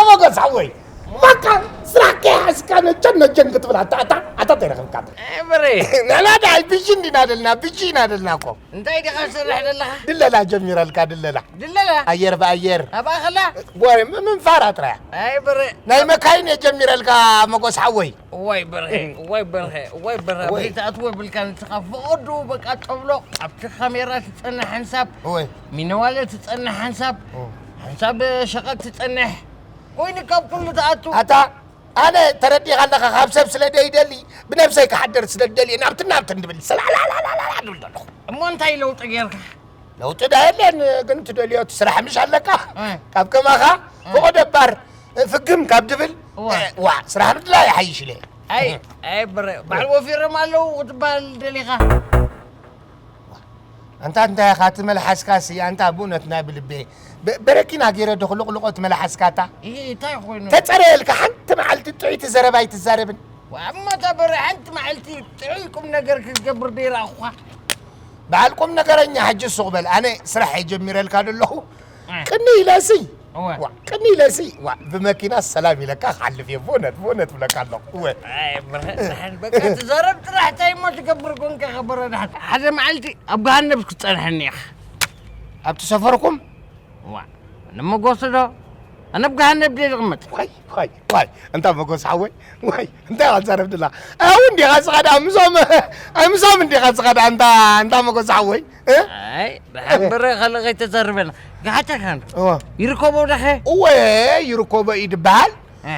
መጎስ ሓወይ፣ በቃ ስራሕ ከይሓዝካ ነጀን ነጀን ክትብል ኣታ ኣታ ኣታ ተረኽብካ። ኣይ ብሬ። ንሕና ደኣ ብጂ እንዲና ደልና፣ ብጂ ኢና ደልና እኮ። እንታይ ዲኻ ትሰርሕ ዘለኻ? ድለላ ጀሚረልካ፣ ድለላ። ድለላ? ኣየር ብኣየር። ኣብ ኣኸላ? ወ-፣ ም-፣ ምንፋራ ጥራያ። ኣይ ብሬ። ናይ መካይን እየ ጀሚረልካ መጎስ ሓወይ። ዋይ በርሀ፣ ዋይ በርሀ፣ ዋይ በርሀ፣ ወይ። ብሪት ኣትወ ብልካ ንስኻ ፈቐዱ በቃ ጠብሎ ኣብቲ ካሜራ ትጸንሕ ሓንሳብ፣ ወይ። ሚነዋለ ትጸንሕ ሓንሳብ፣ ኦ። ሓንሳብ ሸቐጥ ትጸንሕ። ኮይኑ ካብ ኩሉ ትኣቱ። ኣታ ኣነ ተረዲኻ ኣለኻ፣ ካብ ሰብ ስለ ደይደሊ፣ ብነብሰይ ክሓደር ስለ ደሊ፣ ናብትን ናብትን ድብል፣ ሰላላላላላ ድብል ዘለኹ። እሞ እንታይ ለውጢ ጌርካ? ለውጢ ዳ የለን፣ ግን ትደልዮ እቲ ስራሕ ምሽ ኣለካ። እ። ካብ ከማኻ እ። ፍቑ ደባር ፍግም ካብ ድብል፣ እዋ። እ፣ ዋ፣ ስራሕ ምድላይ ይሓይሽ ኢለ። ኣይ፣ ኣይ፣ ብረ-፣ በዓል ወፊሮም ኣለዉ ክትበሃል ደሊኻ? ኣንታ እንታይ ኢኻ እቲ መልሓስካሲ፣ ኣንታ ብእውነት ናይ ብልቤ። በ-፣ በረኪና ገይረ ዶ ክልቕልቖ እቲ መልሓስካታ? ይሄ እንታይ ኮይኑ? ተጸረየልካ ሓንቲ መዓልቲ ጥዑይቲ ዘረባ ኣይትዛረብን? ዋ፣ እሞ እታ በረ ሓንቲ መዓልቲ ጥዑይ ቁም ነገር ክትገብር ደይረኣኹኻ። በዓል ቁም ነገረኛ ሕጂ ሱቕ በል። ኣነ ስራሕ እየ ጀሚረልካ ደለኹ። እ። ቅኒ ኢለሲ። እወ። ዋ፣ ቅኒ ኢለሲ። ዋ፣ ብመኪና ሰላም ኢለካ ክሓልፍ እየ። ብእውነት፣ ብእውነት ብለካ ኣለኹ። እወ። ኣይ፣ ብረ-፣ ደሓን በቃ ትዛረብ ጥራሕ፣ እንታይ እሞ ትገብር ኮንካ ከበረ ደሓን። ሓደ መዓልቲ ኣብ ገሃነብ ክትጸንሐኒ ኢኻ። ኣብቲ ሰፈርኩም? ዋ፣ ንመጎስ ዶ? ኣነ ኣብ ገሃነብ ድየ ዝቕመጥ? ዋይ፣ ዋይ፣ ዋይ፣ እንታ መጎስ ሓወይ፣ ዋይ፣ እንታይ ኢኻ ትዛረብ ደላ? ኣብኡ እንዲኻ ዝኸዳ፣ ምሶም፣ ኣይ፣ ምሶም እንዲኻ ዝኸዳ፣ እንታ፣ እንታ መጎስ ሓወይ፣ እ? ኣይ፣ ደሓን በረ ካልእ ከይተዛርበና። ገሓቸካ እንዶ። እወ። ይርከቦ ደኸ? እወ፣ ይርከቦ እዩ ድበሃል። እ።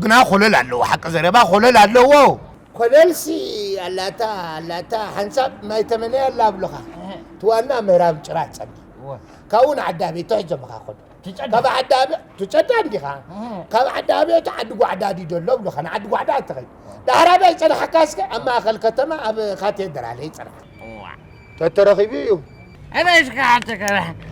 ግና ኮለል ኣለዎ፣ ሓቂ ዘረባ ኮለል ኣለዎ። ኮለልሲ ኣላታ፣ ኣላታ ሓንሳብ ማይ ተመነያ ኣላ ኣብሉኻ። እህ። እቲ ዋና ምዕራብ ጭራ ጸሊ። እወ። ካብኡ ንዓዲ ኣበይ ትሕዞምኻ ኸዱ። ትጨዳ። ካብ ዓዲ ኣበይ ትጨዳ እንዲኻ። እህ። ካብ ዓዲ ኣበይ እቲ ዓዲ ጓዕዳ ድዩ ዘሎ ኣብሉኻ። ንዓዲ ጓዕዳ ኣትኸይድ። ዳሕራ ኣበይ ጸንሓካ እስከ ኣብ ማእከል ከተማ ኣብ ካቴድራል ይጸንሓ። እዋ። ተተረኺቡ እዩ። ኣነ እስከ ሓተካ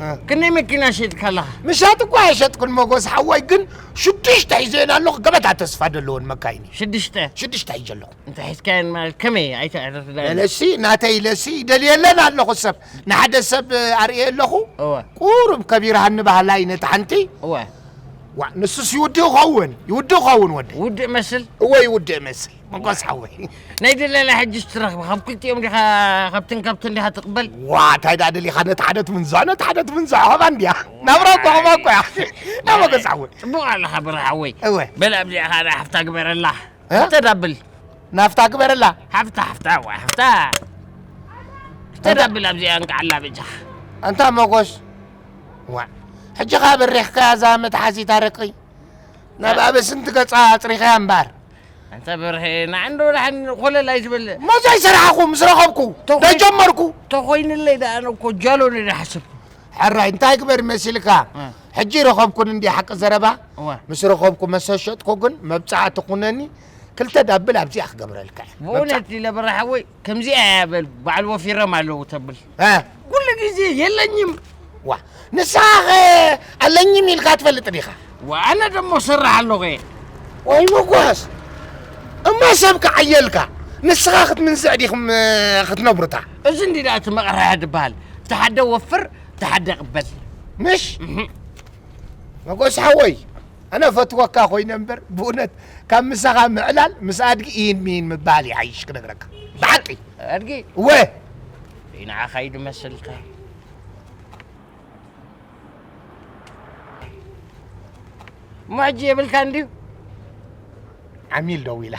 እ። ክንደይ መኪና ሸጥካ ኣለኻ? ምሻጥ እኮ ኣይሸጥኩን መጎስ ሓወይ፣ ግን ሽዱሽተ ሒዘን ኣለኹ። ገበታ ተስፋ ዘለወን መካይን እዩ። ሽዱሽተ? ሽዱሽተ ሒዘ ኣለኹ። እንተ ሒዝካየን ማለት ከመይ? ኣይተ-፣ ኣይተ-፣ ለሲ፣ ናተይ ለሲ፣ ይደልየለን ኣለኹ ሰብ። ንሓደ ሰብ ኣርእየ ኣለኹ። እወ። ቁሩብ ከቢርሃኒ ባህላይ ነቲ ሓንቲ። እወ። ዋ፣ ንሱስ ይውድእ ይኸውን፣ ይውድእ ይኸውን ወደይ። ውድእ መስል? እወ፣ ይውድእ መስል። መጎስ ሓወይ። ናይ ደላላ ሕጅስ ትረኽብ፣ ካብ ክልቲኦም ዲኻ፣ ካብትን ካብትን ዲኻ ትቕበል? ዋ፣ እንታይ ደኣ ደሊኻ፣ ነቲ ሓደ ትምንዝዖ፣ ነቲ ሓደ ትምንዝዖ፣ ኸማ እንድያ። ናብራ እኮ ኸማ እኮ እያ። ናይ መጎስ ሓወይ። ጽቡቕ ኣለኻ ብረ ሓወይ። እወ። በል ኣብዚኣ ኸኣ ሓፍታ ግበረላ። እ? ተዳብል። ናፍታ ግበረላ። ሓፍታ፣ ሓፍታ፣ ዋ፣ ሓፍታ። ተዳብል ኣብዚኣ እንቃዓላ በጃኻ። ኣንታ መጎስ። ዋ። ሕጂ ኸኣ በሪኽካያ እዛ መትሓዚት ኣረቂ። ናብ ኣበስንቲ ገጻ ኣጽሪኻያ እምበኣር። ኣንታ በርሀ፣ ንዓንዶ ደሓን ኮለል ኣይትበል። ሞዞ ኣይሰራሕኹ፣ ምስ ረኸብኩ፣ ተኾይ-፣ ዶ ጀመርኩ። ተኾይንለይ ደኣ፣ ኣነ እኮ ጃሎኒ ዶ ሓሰብኩ። ሕራይ፣ እንታይ ግበር መሲልካ? እ። ሕጂ ረኸብኩን እንዲ ሓቂ ዘረባ። እወ። ምስ ረኸብኩ መሰ ሸጥኩ ግን መብጽዓ ትኹነኒ፣ ክልተ ዳብል ኣብዚኣ ክገብረልካ እየ። ብእውነት መብጽዓ። ኢለ በራ ሓወይ፣ ከምዚኣ እያ በል፣ በዓል ወፊሮም ኣለዉ ተብል። እ። ኩሉ ግዜ የለኝም። ዋ፣ ንስኻ ኸ ኣለኝም ኢልካ ትፈልጥ ዲኻ? ዋ፣ ኣነ ደሞ እሰርሕ ኣለኹ እየ። ወይ መጓስ፣ እሞ ሰብ ክዓየልካ፣ ንስኻ ክትምንዝዕ ዲኹም፣ እ፣ ክትነብሩታ? እዚ እንዲ ደኣ እቲ መቕርሒ ዝበሃል፣ እቲ ሓደ ወፍር፣ እቲ ሓደ ቅበል። ምሽ? እህ። መጎስ ሓወይ፣ ኣነ ፈትወካ ኮይነ እምበር፣ ብእውነት ካብ ምሳኻ ምዕላል ምስ ኣድጊ ኢን ሚን ምባል ይሓይሽ ክነግረካ። ብሓቂ። ኣድጊ? እወ። ንዓኻ እዩ ዝመስልካ። እሞ ሕጂ የብልካ እንድዩ? ዓሚል ደዊላ።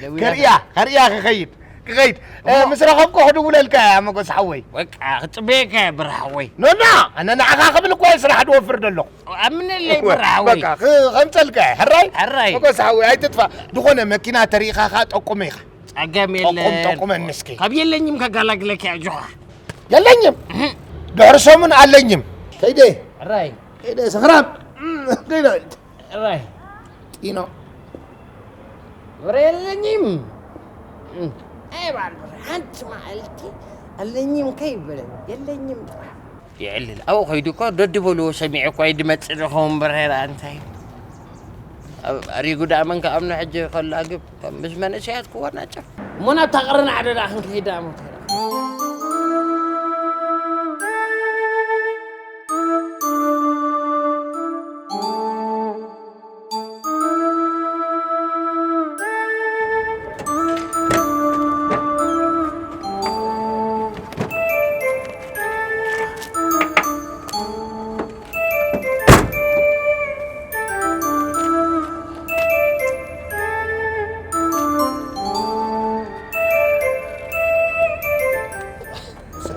ደዊላ ከርእያ፣ ከርእያ ክኸይድ፣ ክኸይድ። እ፣ እሞ ምስ ረኸብኩ ክድውለልካ እያ፣ መጎስ ሓወይ። በቃ፣ ክጽበየካ እየ፣ ብራ ሓወይ። ኖና፣ ኣነ ንዓኻ ክብል እኮ እየ ስራሕ ድወፍር ዘለኹ። ኣምነለይ፣ እወ፣ ብራ ሓወይ። በቃ፣ ክ-፣ ከምጸልካ እየ። ሕራይ? ሕራይ። መጎስ ሓወይ፣ ኣይትጥፋእ። ዝኾነ መኪና ተሪእኻ ኸኣ ጠቁመ ኢኻ። ጸገም የለን። ጠቁም፣ ጠቁመኒ እስኪ። ካብ የለኝም ከጋላግለካ እየ፣ ኣጆኻ። የለኝም። እህ። ድሕሪ ሰሙን ኣለኝም። ከይደ። ሕራይ። ከይደ፣ ሰኽራም። ከይደ። እራይ። ጢኖ። ወረ የለኝም። ኣይ ባል፣ ሓንቲ መዓልቲ ኣለኝም ከይበለ፣ የለኝም ጥራሕ። የዕልል። ኣብኡ ኸይዱ እኮ ደድበልዎ ሰሚዑ እኮ እዩ ድመጽእ ዝኸውን በርሄራ እንታይ። ኣብ ኣሪጉ ደኣ መን ክኣምኖ ሕጂ ከሎ ኣግብ፣ ምስ መንእሰያት ክወናጨፍ። እሞ ናብታ ቀረና ዓደ ደኣ ክንከይድ ደኣ ሞት።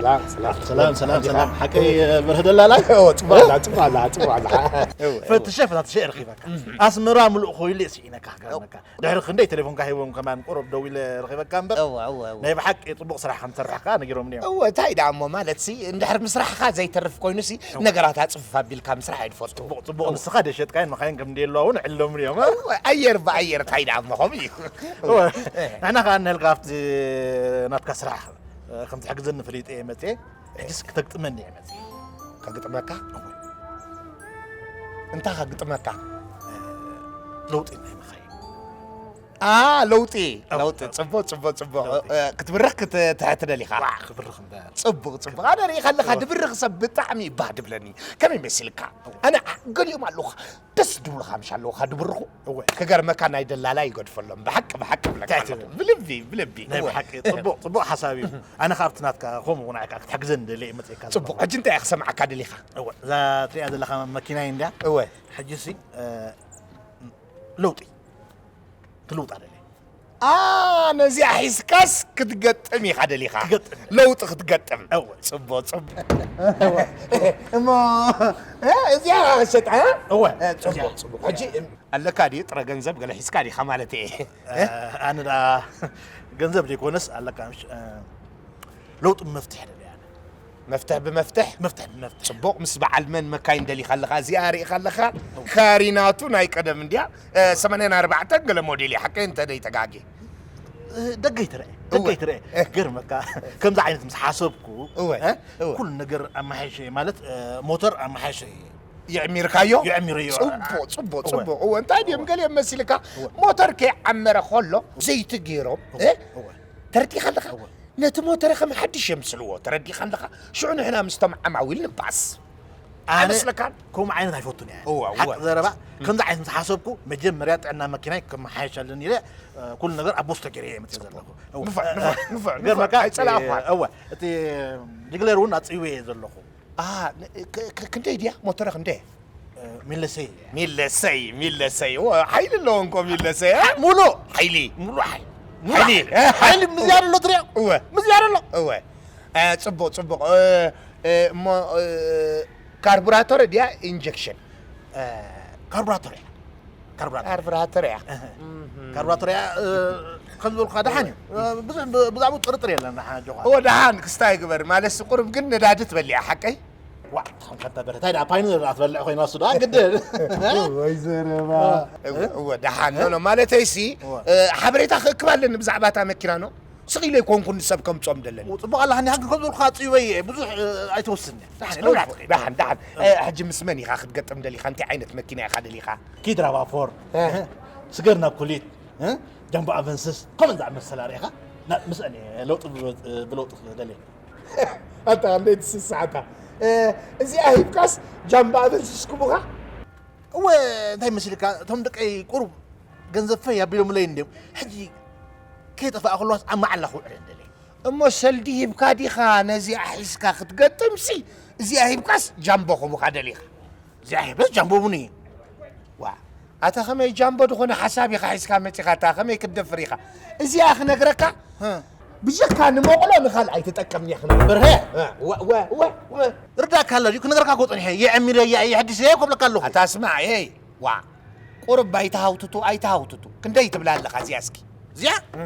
ሰላም፣ ሰላም፣ ሰላም፣ ሰላም። ሓቀይ በርህ ደላላይ? እዎ፣ ጽቡቕ ኣላ፣ ጽቡቕ ኣላ፣ ጽቡቕ ኣላ። እዎ፣ እዎ። ፈትሸ፣ ፈታትሸ እየ ረኺበካ። ኣስመራ ምሉእ ኮይኑ እየ ስኢነካ፣ ክገርመካ። ድሕሪ ክንደይ ቴሌፎንካ ሂቦም ከማን ቁሩብ ደዊለ ረኺበካ እምበር፣ እዎ፣ እዎ፣ እዎ። ናይ ብሓቂ ጽቡቕ ስራሕ ከም ትሰርሕ ከኣ ነጊሮምኒ እዮም። እዎ፣ እንታይ ደኣ እሞ ማለትሲ፣ እንድሕር ምስራሕኻ ዘይተርፍ ኮይኑሲ፣ እዎ። ነገራት ኣጽፍፍ ኣቢልካ ምስራሕ ኣይድፈርቱ። ጽቡቕ፣ ጽቡቕ። ንስኻ ደሸጥካየን መኻይን ከም ደየለዋ እውን ዕሎምኒ እዮም። እዎ፣ ኣየር ብኣየር እንታይ ደኣ እሞ ከምኡ እዩ። እዎ። እ። ንሕና ከኣ እንሀልካ ኣብቲ ናትካ ስራሕ፣ እ፣ ከም ትሕግዘኒ ፈሊጠ እየ መጽየ። ሕጅስ ክተግጥመኒ እየ መጽየ። ከግጥመካ? እወ። እንታይ ከግጥመካ? እ፣ ለውጢ ናይ መኻይን። ኣ፣ ለውጢ፣ እወ። ለውጢ። ጽቡቕ፣ ጽቡቕ፣ ጽቡቕ። ለውጢ። እ፣ ክትብርኽ ክት-፣ ትሕት ደሊኻ? ዋዕ፣ ክብርኽ እምበር። ጽቡቕ፣ ጽቡቕ። ኣነ ርኢ ከለኻ እወ። ድብርኽ ሰብ ብጣዕሚ ባህ ድብለኒ። ከመይ መሲልካ? እወ። ኣነ ዓ-፣ ገሊኦም ኣለዉኻ ደስ ድብሉኻ ምሽ ኣለዉኻ ድብርኹ። እወ። ክገርመካ ናይ ደላላ ይገድፈሎም። ብሓቂ፣ ብሓቂ ብለካ እንታይ ኣለኹ። ትብል? ብልቢ፣ ብልቢ። ናይ እወ። ብሓቂ ጽቡቕ፣ ጽቡቕ ሓሳብ እዩ። ኣነ ካብ እቲ ናትካ ከምኡ እውን ኣይካ ክትሕግዘኒ ደልየ እየ መጺእካ ዘለኹ። ጽቡቕ። ሕጂ እንታይ እየ ክሰምዓካ ደሊኻ? እወ፣ እዛ ትሪኣ ዘለኻ መኪናይ እንድያ። እወ። ሕጂ ሲ፣ እ፣ ለውጢ። ትልውጣ ደልየ። ኣ፣ ነዚኣ ሒዝካስ ክትገጥም ኢኻ ደሊኻ። ክገጥም። ለውጢ ክትገጥም። እወ። ጽቡቕ፣ ጽቡቕ። እሞ፣ እ፣ እዚኣ ሸጣ? እወ። እ፣ ጽቡቕ፣ እዚኣ። ጽቡቕ። ሕጂ ኣለካ ድዩ ጥረ ገንዘብ ገለ ሒዝካ ዲኻ ማለት እየ? እ፣ ኣነ ደኣ ገንዘብ ዘይኮነስ ኣለካ ምሽ፣ እ፣ ለውጢ መፍትሕ ደልየ ኣነ። መፍትሕ ብመፍትሕ? መፍትሕ ብመፍትሕ። ጽቡቕ፣ ምስ በዓል መን መካይን ደሊኻ ኣለኻ? እዚኣ ርኢኻ ኣለኻ? እወ። ካሪናቱ ናይ ቀደም እንድያ፣ እ፣ ሰማንያን ኣርባዕተን ገለ ሞዴል እያ፣ ሓቀይ እንተ ደይተጋግየ። እ፣ ደገ ይትረአ፣ ደገ እወ። ይትረአ። እ። ገርመካ፣ ከምዚ ዓይነት ምስ ሓሰብኩ፣ እወ፣ እ፣ እወ። ኩሉ ነገር ኣመሓይሸ ማለት፣ እ፣ ሞተር ኣመሓይሸ እየ። የዕሚርካዮ? የዕሚረዮ። ጽቡቕ፣ ጽቡቕ፣ እወ። ጽቡቕ። እወ፣ እንታይ ድዮም እወ። ገሊኦም መሲልካ? እወ። ሞተር ከይዓመረ ከሎ፣ ዘይቲ ገይሮም፣ እወ፣ እ? እወ። ተረዲእካ ኣለኻ? እወ። ነቲ ሞተር ከም ሓድሽ የምስልዎ፣ ተረዲእካ ኣለኻ? ሽዑ ንሕና ምስቶም ዓማዊል ንባኣስ። ኣነ ኣይመስለካን? ከምኡ ዓይነት ኣይፈቱን እየ። እወ፣ እወ። ሓቂ ዘረባ፣ እም። ከምዚ ዓይነት ምስ ሓሰብኩ፣ መጀመርያ ጥዕና መኪናይ ከመሓየሸልን ኢለ፣ እ፣ ኩሉ ነገር ኣብ ቦስቶ ገይረ እየ መፅእ ዘለኹ። እወ። ንፉዕ፣ ንፉዕ፣ ንፉዕ፣ ንፉዕ። ገርመካ፣ ኣይጸላእኳን። እ፣ እወ፣ እቲ ዲግለር እውን ኣጽይወ እየ ዘለኹ። ኣ፣ ን-፣ ክ-፣ ክ-፣ ክንደይ ድያ? ሞተረ ክንደይ? እ፣ ሚለሰይ። ሚለሰይ፣ ሚለሰይ። እወ፣ ሓይሊ ኣለዎ እንኮ ሚለሰይ፣ እ? ሙሉእ። ሓይሊ። ሙሉእ ሓይሊ። ሙሉእ ሓይሊ። ሓይሊ። ሓይሊ ምዝያድ ኣሎ ትሪኦ? እወ። ምዝያድ ኣሎ። እወ። እ፣ ጽቡቕ፣ ጽቡቕ። እ፣ እ፣ እሞ፣ እ፣ ካርቡራቶር ድያ ኢንጀክሽን? እ፣ ካርቡራቶር እያ። ካርቡራተር። ካርቡራተር እያ። እህ። እምም። ካርቡራተር እያ፣ እ፣ ከም ዝበልኩኻ ደሓን እዩ። እ፣ ብዙሕ ብ-፣ ብዛዕባኡ ጥርጥር የለን፣ ደሓን ኣጆኻ። እወ፣ ደሓን ክስታይ ግበር። ማለትሲ ቁሩብ ግን ነዳዲ ትበልዕ እያ፣ ሓቀይ? ዋዕ፣ ትኾን ከንታ በረ፣ እንታይ ደኣ ፓይነር ደኣ ትበልዕ ኮይና እሱ ደኣ ግድን። ወይ ዘረባ። እ? እወ፣ እወ፣ ደሓን። እ? ኖ፣ ኖ፣ ማለተይሲ፣ እወ። እ፣ ሓበሬታ ክእክብ ኣለኒ ብዛዕባ እታ መኪና፣ ኖ? ስቕ ኢለ ኣይኮንኩን ንሰብ ከምጾም ደለኒ። ጽቡቕ ኣለኻ፣ እኒኣ ግን ከም ዝበልኩኻ ጽይወይ እየ፣ ብዙሕ፣ እ፣ ኣይትወስን። ደሓን፣ ደሓን፣ ደሓን። እ፣ ሕጂ ምስ መን ኢኻ ክትገጥም ደሊኻ? እንታይ ዓይነት መኪና ኢኻ ደሊኻ? ኪድ ራቫ ፎር፣ እ። ስገር ናብ ኩሊት፣ እ፣ ጃምቦ ኣቨንስስ፣ ከምኡ ዝኣመሰላ ርኢኻ፣ ና-፣ ምስአን እየ ለውጢ ብ-፣ ብለውጢ ክደሊ። ኣታ፣ እንዴት ስስዓታ? እ፣ እዚኣ ሂብካስ ጃምቦ ኣቨንስስ ክቡኻ? እወ፣ እንታይ መሲልካ፣ እቶም ደቀይ ቁሩብ ገንዘብ ፈይ ኣቢሎምለይ እንድዮም። ሕጂ ከይጠፍኣ ከለዋስ ኣብ መዓላ ክውዕል እየ እንደሊ። እሞ ሰልዲ ሂብካ ዲኻ ነዚኣ ሒዝካ ክትገጥምሲ፣ እዚኣ ሂብካስ ጃምቦ ክቡኻ ደሊኻ? እዚኣ ሂበስ ጃምቦ ቡኒ። ዋ፣ ኣታ ከመይ ጃምቦ ዝኾነ ሓሳብ ኢኻ ሒዝካ መጺኻ፣ ኣታ ከመይ ክትደፍር ኢኻ? እዚኣ ክነግረካ፣ ህ። ብጀካ ንመቕሎ ንኻልእ ኣይትጠቀምን እያ ክነግረካ። በርሀ! እ፣ ወ-፣ ወ-፣ ወ-፣ ወ-፣ ርዳእካ ኣሎ ድዩ? ክነግረካ እኮ ጸኒሐ። የዕሚረያ እየ፣ የሐድሰያ እኮ እብለካ ኣለኹ። ኣታ ስማዕ፣ ኤይ፣ ዋ፣ ቁሩብ ኣይትሃውትቱ፣ ኣይትሃውትቱ። ክንደይ ትብላ ኣለኻ እዚኣ እስኪ? እዚኣ? እ።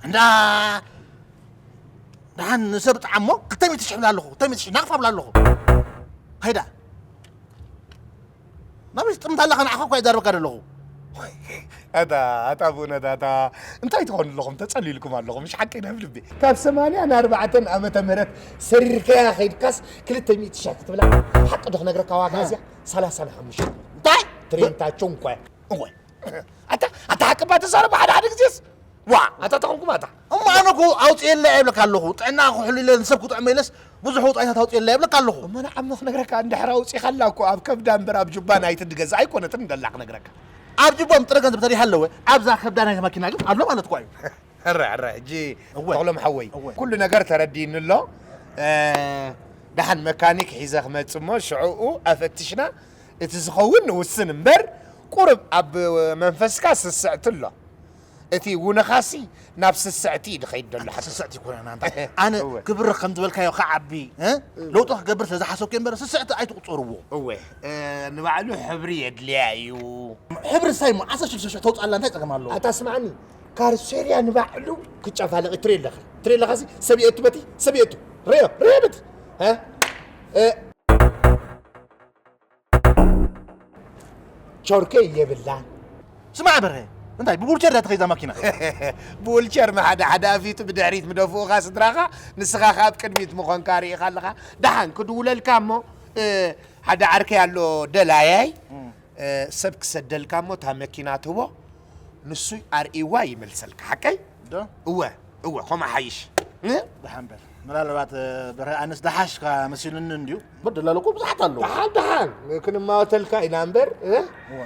እንዳ ደሓን ንሰብ ጥዓሞ ክልተ ሚእቲ ሽሕ እብላ ኣለኹ፣ ክልተ ሚእቲ ሽሕ ናቕፋ እብላ ኣለኹ። ሃይዳ። ናበይ ትጥምት ኣለኻ? ንዓኻ እኳ ይዛረበካ ዘለኹ። ኣታ፣ ኣታ ብእውነት ኣታ፣ እንታይ ትኾኑ ኣለኹም? ተጸሊልኩም ኣለኹም፣ ምሽ ሓቂ ናብ ልቢ። ካብ ሰማንያ ንኣርባዕተን ዓመተ ምህረት ሰሪርካያ ኸይድካስ ክልተ ሚእቲ ሽሕ ክትብላ፣ ሓቂ ዶ ክነግረካ ዋጋ እዚኣ? ሰላሳ ንሓሙሽተ። እንታይ? ትሬንታቸው እንኳ። እወ። ኣታ፣ ኣታ ሓቂ እባ ተዛረብ ሓደ ሓደ ግዜስ። ዋ፣ ኣታ ተኾንኩም ኣታ። እሞ ኣነ እኮ ኣውፅኤላ እየ እብለካ ኣለኹ። ጥዕና ክሕሉ ኢለ ንሰብ ክጥዕሞ ኢለስ ብዙሕ ወፃኢታት ኣውፅኤላ እየ እብለካ ኣለኹ። እሞ ንዓሞ ክነግረካ፣ እንድሕር ኣውፂኻላ እኮ ኣብ ከብዳ እምበር ኣብ ጁባ ናይቲ ድገዛ ኣይኮነትን እንደላ ክነግረካ። ኣብ ጅቦም ጥረ ገንዘብ ተሪሃ ኣለወ፣ ኣብዛ ከብዳ ናይታ መኪና ግን ኣሎ ማለት እኳ እዩ። ሕረ፣ ሕረ፣ ሕጂ እወ። ተኽሎም ሓወይ፣ እወ። ኩሉ ነገር ተረዲእኒ ኣሎ። እ፣ ደሓን መካኒክ ሒዘ ክመጽእ እሞ ሽዕኡ ኣፈትሽና፣ እቲ ዝኸውን ንውስን እምበር፣ ቁሩብ ኣብ መንፈስካ ስስዕቲ ኣሎ። እቲ ውነኻሲ ናብ ስስዕቲ እዩ ድኸይድ ዘሎ። ሓቂ ስስዕቲ ይኮነና። ኣነ እወ። ክብር ከም ዝበልካዮ ከዓቢ፣ እ? እወ። ለውጢ ክገብር ስለ ዝሓሰብኩ እምበር ስስዕቲ ኣይትቁጸርዎ። እወ፣ እ፣ ንባዕሉ ሕብሪ የድልያ እዩ። ሕብሪ ሳይሞ ዓሰርተ ሽዱሽተ ሽሕ ተውፅኣላ እንታይ ጸገም ኣለዎ? ኣታ ስማዕኒ፣ ካርሴርያ ንባዕሉ ክጨፋለቕ ትርኢ ኣለኻ። ትርኢ ኣለኻሲ ሰብ የእቱ በቲ ሰብ የእቱ። ርዮ፣ ርዮ በቲ። እ? እ፣ ቾርኬ የብላን። ስማዕ በርሀ፣ እንታይ ብቡልቸር ዳ ትኸይዛ ማኪና? ብውልቸር መሓደ ሓደ ኣፊቱ ብድሕሪት ምደፍኡኻ ስድራኻ፣ ንስኻ ከኣ ኣብ ቅድሚት ምኾንካ ርኢኻ ኣለኻ። ደሓን ክድውለልካ እሞ፣ እ፣ ሓደ ዓርከይ ኣሎ ደላያይ፣ እም። እ፣ ሰብ ክሰደልካ እሞ እታ መኪና ትህቦ፣ ንሱ ኣርእይዋ ይመልሰልካ። ሓቀይ? ዶ? እወ፣ እወ፣ ከምኡ ሓይሽ። እ? ደሓን በል። ምናልባት፣ እ፣ በርሀ ኣነስ ደሓሽካ መሲሉኒ እንድዩ። እምበር ደላሎ እኮ ብዙሓት ኣለዉ። ደሓን፣ ደሓን። ክንማወተልካ ኢና እምበር፣ እ? እወ።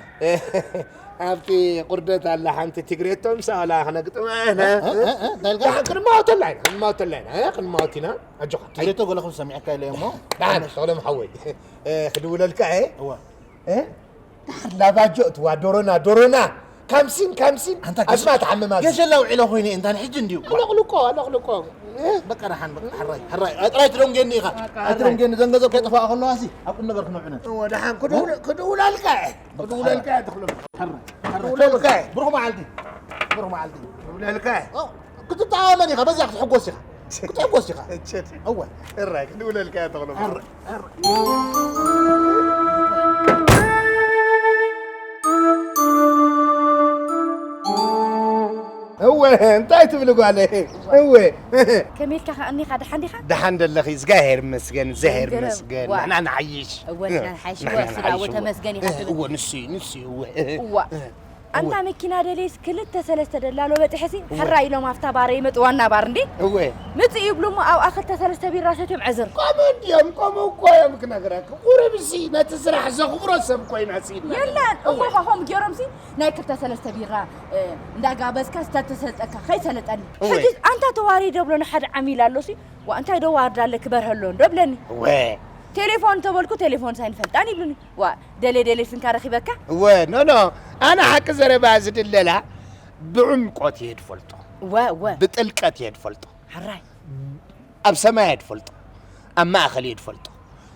ኣብቲ ቁርደት ኣላ ሓንቲ ትግሬቶ ምሳ ዋላ ክነግጥማ ኢና። እ፣ እ፣ እ፣ እንታይ ኢልካ? ደሓን ክንማወተላ ኢና፣ ክንማወተላ ኢና፣ እ? ክንማወት ኢና። ኣጆኻ። ትግሬቶ ገለኹም ሰሚዕካ ኢለ እሞ። ደሓን፣ ተኽሎም ሓወይ። እ፣ ክድውለልካ እየ። እወ። እ? ላባጆ እትዋ ዶሮና ዶሮና ካምሲን ካምሲን ኣንታ ኣስማ ተሓምም ኣዚ። ገሸላ ውዒለ ኮይነ እንታን ሕጂ እንድዩ። ኣለቕልቆ ኣለቕልቆ። እ? በቃ ደሓን በቃ ሕራይ ሕራይ። ኣይ ጥራይ ትደንጌኒ ኢኻ። በቃ ኣይ ትደንጌኒ ዘንገዘ ከይጠፋኣ ከለዋ ሲ ኣብ ቁም ነገር ክነውዕነ። እወ ደሓን ክድውል- ክድውላልካ እየ። ክድውላልካ እየ ተኽሎም። ሕራይ ሕራይ። ክድውላልካ እየ። ብሩኽ መዓልቲ። ብሩኽ መዓልቲ። ክድውላልካ እየ። ኦ፣ ክትተኣመን ኢኻ በዚኣ ክትሕጎስ ኢኻ። ክትሕጎስ ኢኻ። እችድ። እወ። ሕራይ ክድውለልካ እየ ተኽሎም። ሕራይ። እወ፣ እንታይ ትብሊ ጓለይ? እወ። ከመይ ኢልካ ከኣ እኒኻ፣ ደሓን ዲኻ? ደሓን ደለኺ? እግዚኣብሔር ይመስገን፣ እግዚኣብሔር ይመስገን። ዋ። ንሕና ንሓይሽ። እወ፣ ንሕና ንሓይሽ። ንሕና እወ፣ ስጋ እወ፣ ንሓይሽ፣ እወ። ተመስገን ኢኻ ትብል። እወ፣ ንሱ እዩ፣ ንሱ እዩ፣ እወ። እዋ። ኣንታ መኪና ደልየስ ክልተ ሰለስተ ደላሎ በጺሐሲ እወ። ሕራይ ኢሎም ኣብታ ባር ይመጹ ዋና ባር እንዴ? እወ። ምጽእ ይብሉ እሞ ኣብኣ ክልተ ሰለስተ ቢራ ሰትዮም ዕዝር። ከምኡ እንድዮም፣ ከምኡ እኮ እዮም ክነግረካ። ቁሩብሲ ነቲ ስራሕ ዘኽብሮ ሰብ ኮይና ስኢና። የለን፣ እወ። እሞ ኸ ከምኡ ገይሮምሲ ናይ ክልተ ሰለስተ ቢራ፣ እ፣ እንዳጋበዝካ ዝተተሰጠካ ከይሰለጠኒ። እወ። ሕጂ ኣንታ ተዋሪደ ብሎ ንሓደ ዓሚል ኣሎሲ፣ ዋ እንታይ ዶ ዋርዳ ኣለኪ በርሀ ኣሎ እንዶ ብለኒ። እወ። ቴሌፎን ተበልኩ ቴሌፎን ሳይንፈልጣን ይብሉኒ። ዋ ደሌ ደሌ ስንካ ረኺበካ? እወ፣ ኖ፣ ኖ። ኣነ ሓቂ ዘረባ ዝድለላ ብዕምቆት እየ ድፈልጦ። እወ፣ እወ። ብጥልቀት እየ ድፈልጦ። ሕራይ። ኣብ ሰማይ እየ ድፈልጦ። ኣብ ማእከል እየ ድፈልጦ።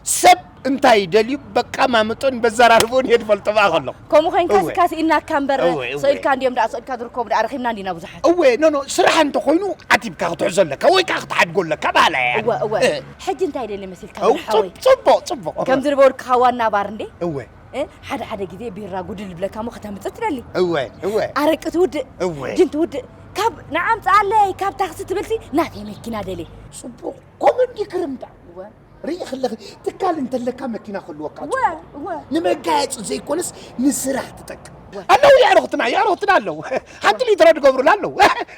ሰብ እንታይ ይደልዩ በቃማምጦን በዘራርቦን እየ ድፈልጦ ብኣ ከለኹ። ከምኡ ኮይንካ እወ። ስካ ስኢናካ እምበር፣ እወ፣ እወ። ስኢልካ እንድዮም ደኣ፣ ስኢልካ ዝርከቡ ደኣ ረኺብና እንዲና ብዙሓት። እወ፣ ኖ፣ ኖ፣ ስራሕ እንተኾይኑ ዓቲብካ ክትሕዞ ኣለካ ወይ ከኣ ክትሓድጎ ኣለካ በሃላይ እየ ኣነ። እወ፣ እወ። እ። ሕጂ እንታይ ደሊ መሲልካ እው፣ ብርሓወይ? ጽብ-፣ ጽቡቕ፣ ጽቡቕ። ከምዚ ዝበልኩኻ ዋና ባር እንዴ? እወ። እ፣ ሓደ ሓደ ግዜ ቢራ ጉድል ይብለካ እሞ ከተምጽእ ትደሊ። እወ፣ እወ። ኣረቂ ትውድእ፣ እወ። ጅን ትውድእ። ካብ ንዓ ኣምጽኣለይ፣ ካብ ታክሲ ትብልሲ ናተይ መኪና ደሊ። ጽቡቕ። ኮመዲ ክርምዳ። እወ። ርኢ ከለኺ ትካል እንተለካ መኪና ክህልወካ እወ፣ ጽቡቕ። እወ። ንመጋየጺ ዘይኮነስ ንስራሕ ትጠቅም። እወ። ኣለዉ የዕሩኽትና፣ የዕሩኽትና ኣለዉ። ሓንቲ ሊትሮ ዝገብሩላ ኣለዉ።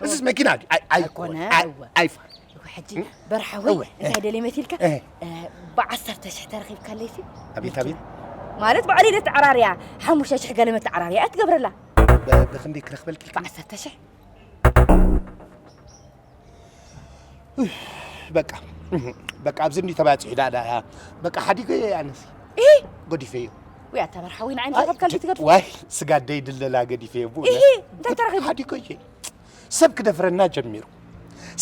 እዚስ መኪና ድዩ? ኣይ፣ ኣይ፣ ኣይኮነ፣ ኣይ፣ እወ። ኣይፋል። እወ፣ ሕጂ እም? በርሓዊ እወ። እንታይ ደልየ መሲልካ? እ። እ፣ ብዓሰርተ ሽሕ ተረኺብካለይሲ? ኣቤት፣ ኣቤት። ማለት ባዕለይ ነተዓራርያ፣ ሓሙሽተ ሽሕ ገለ መተዓራርያ እያ ትገብረላ። ብ-፣ ብኽንደይ ክረኽበልኪ ኢልካ? ብዓሰርተ ሽሕ። በቃ፣ በቃ ኣብዚ እንዲ ተባጺሑ ዳ፣ ዳ፣ በቃ ሓዲገዮ ኣነስ። እሂ! ገዲፈዮ። ወይ ኣታ በርሓዊ ንዓይ ኣይ፣ ንኸብካል ጀ-፣ ትገድፍ? ዋይ፣ ስጋ ደይ ድለላ ገዲፈዮ፣ ብእውነት። እሂ! እንታይ ተረኺቡ? ሓዲገዮ። ሰብ ክደፍረና ጀሚሩ።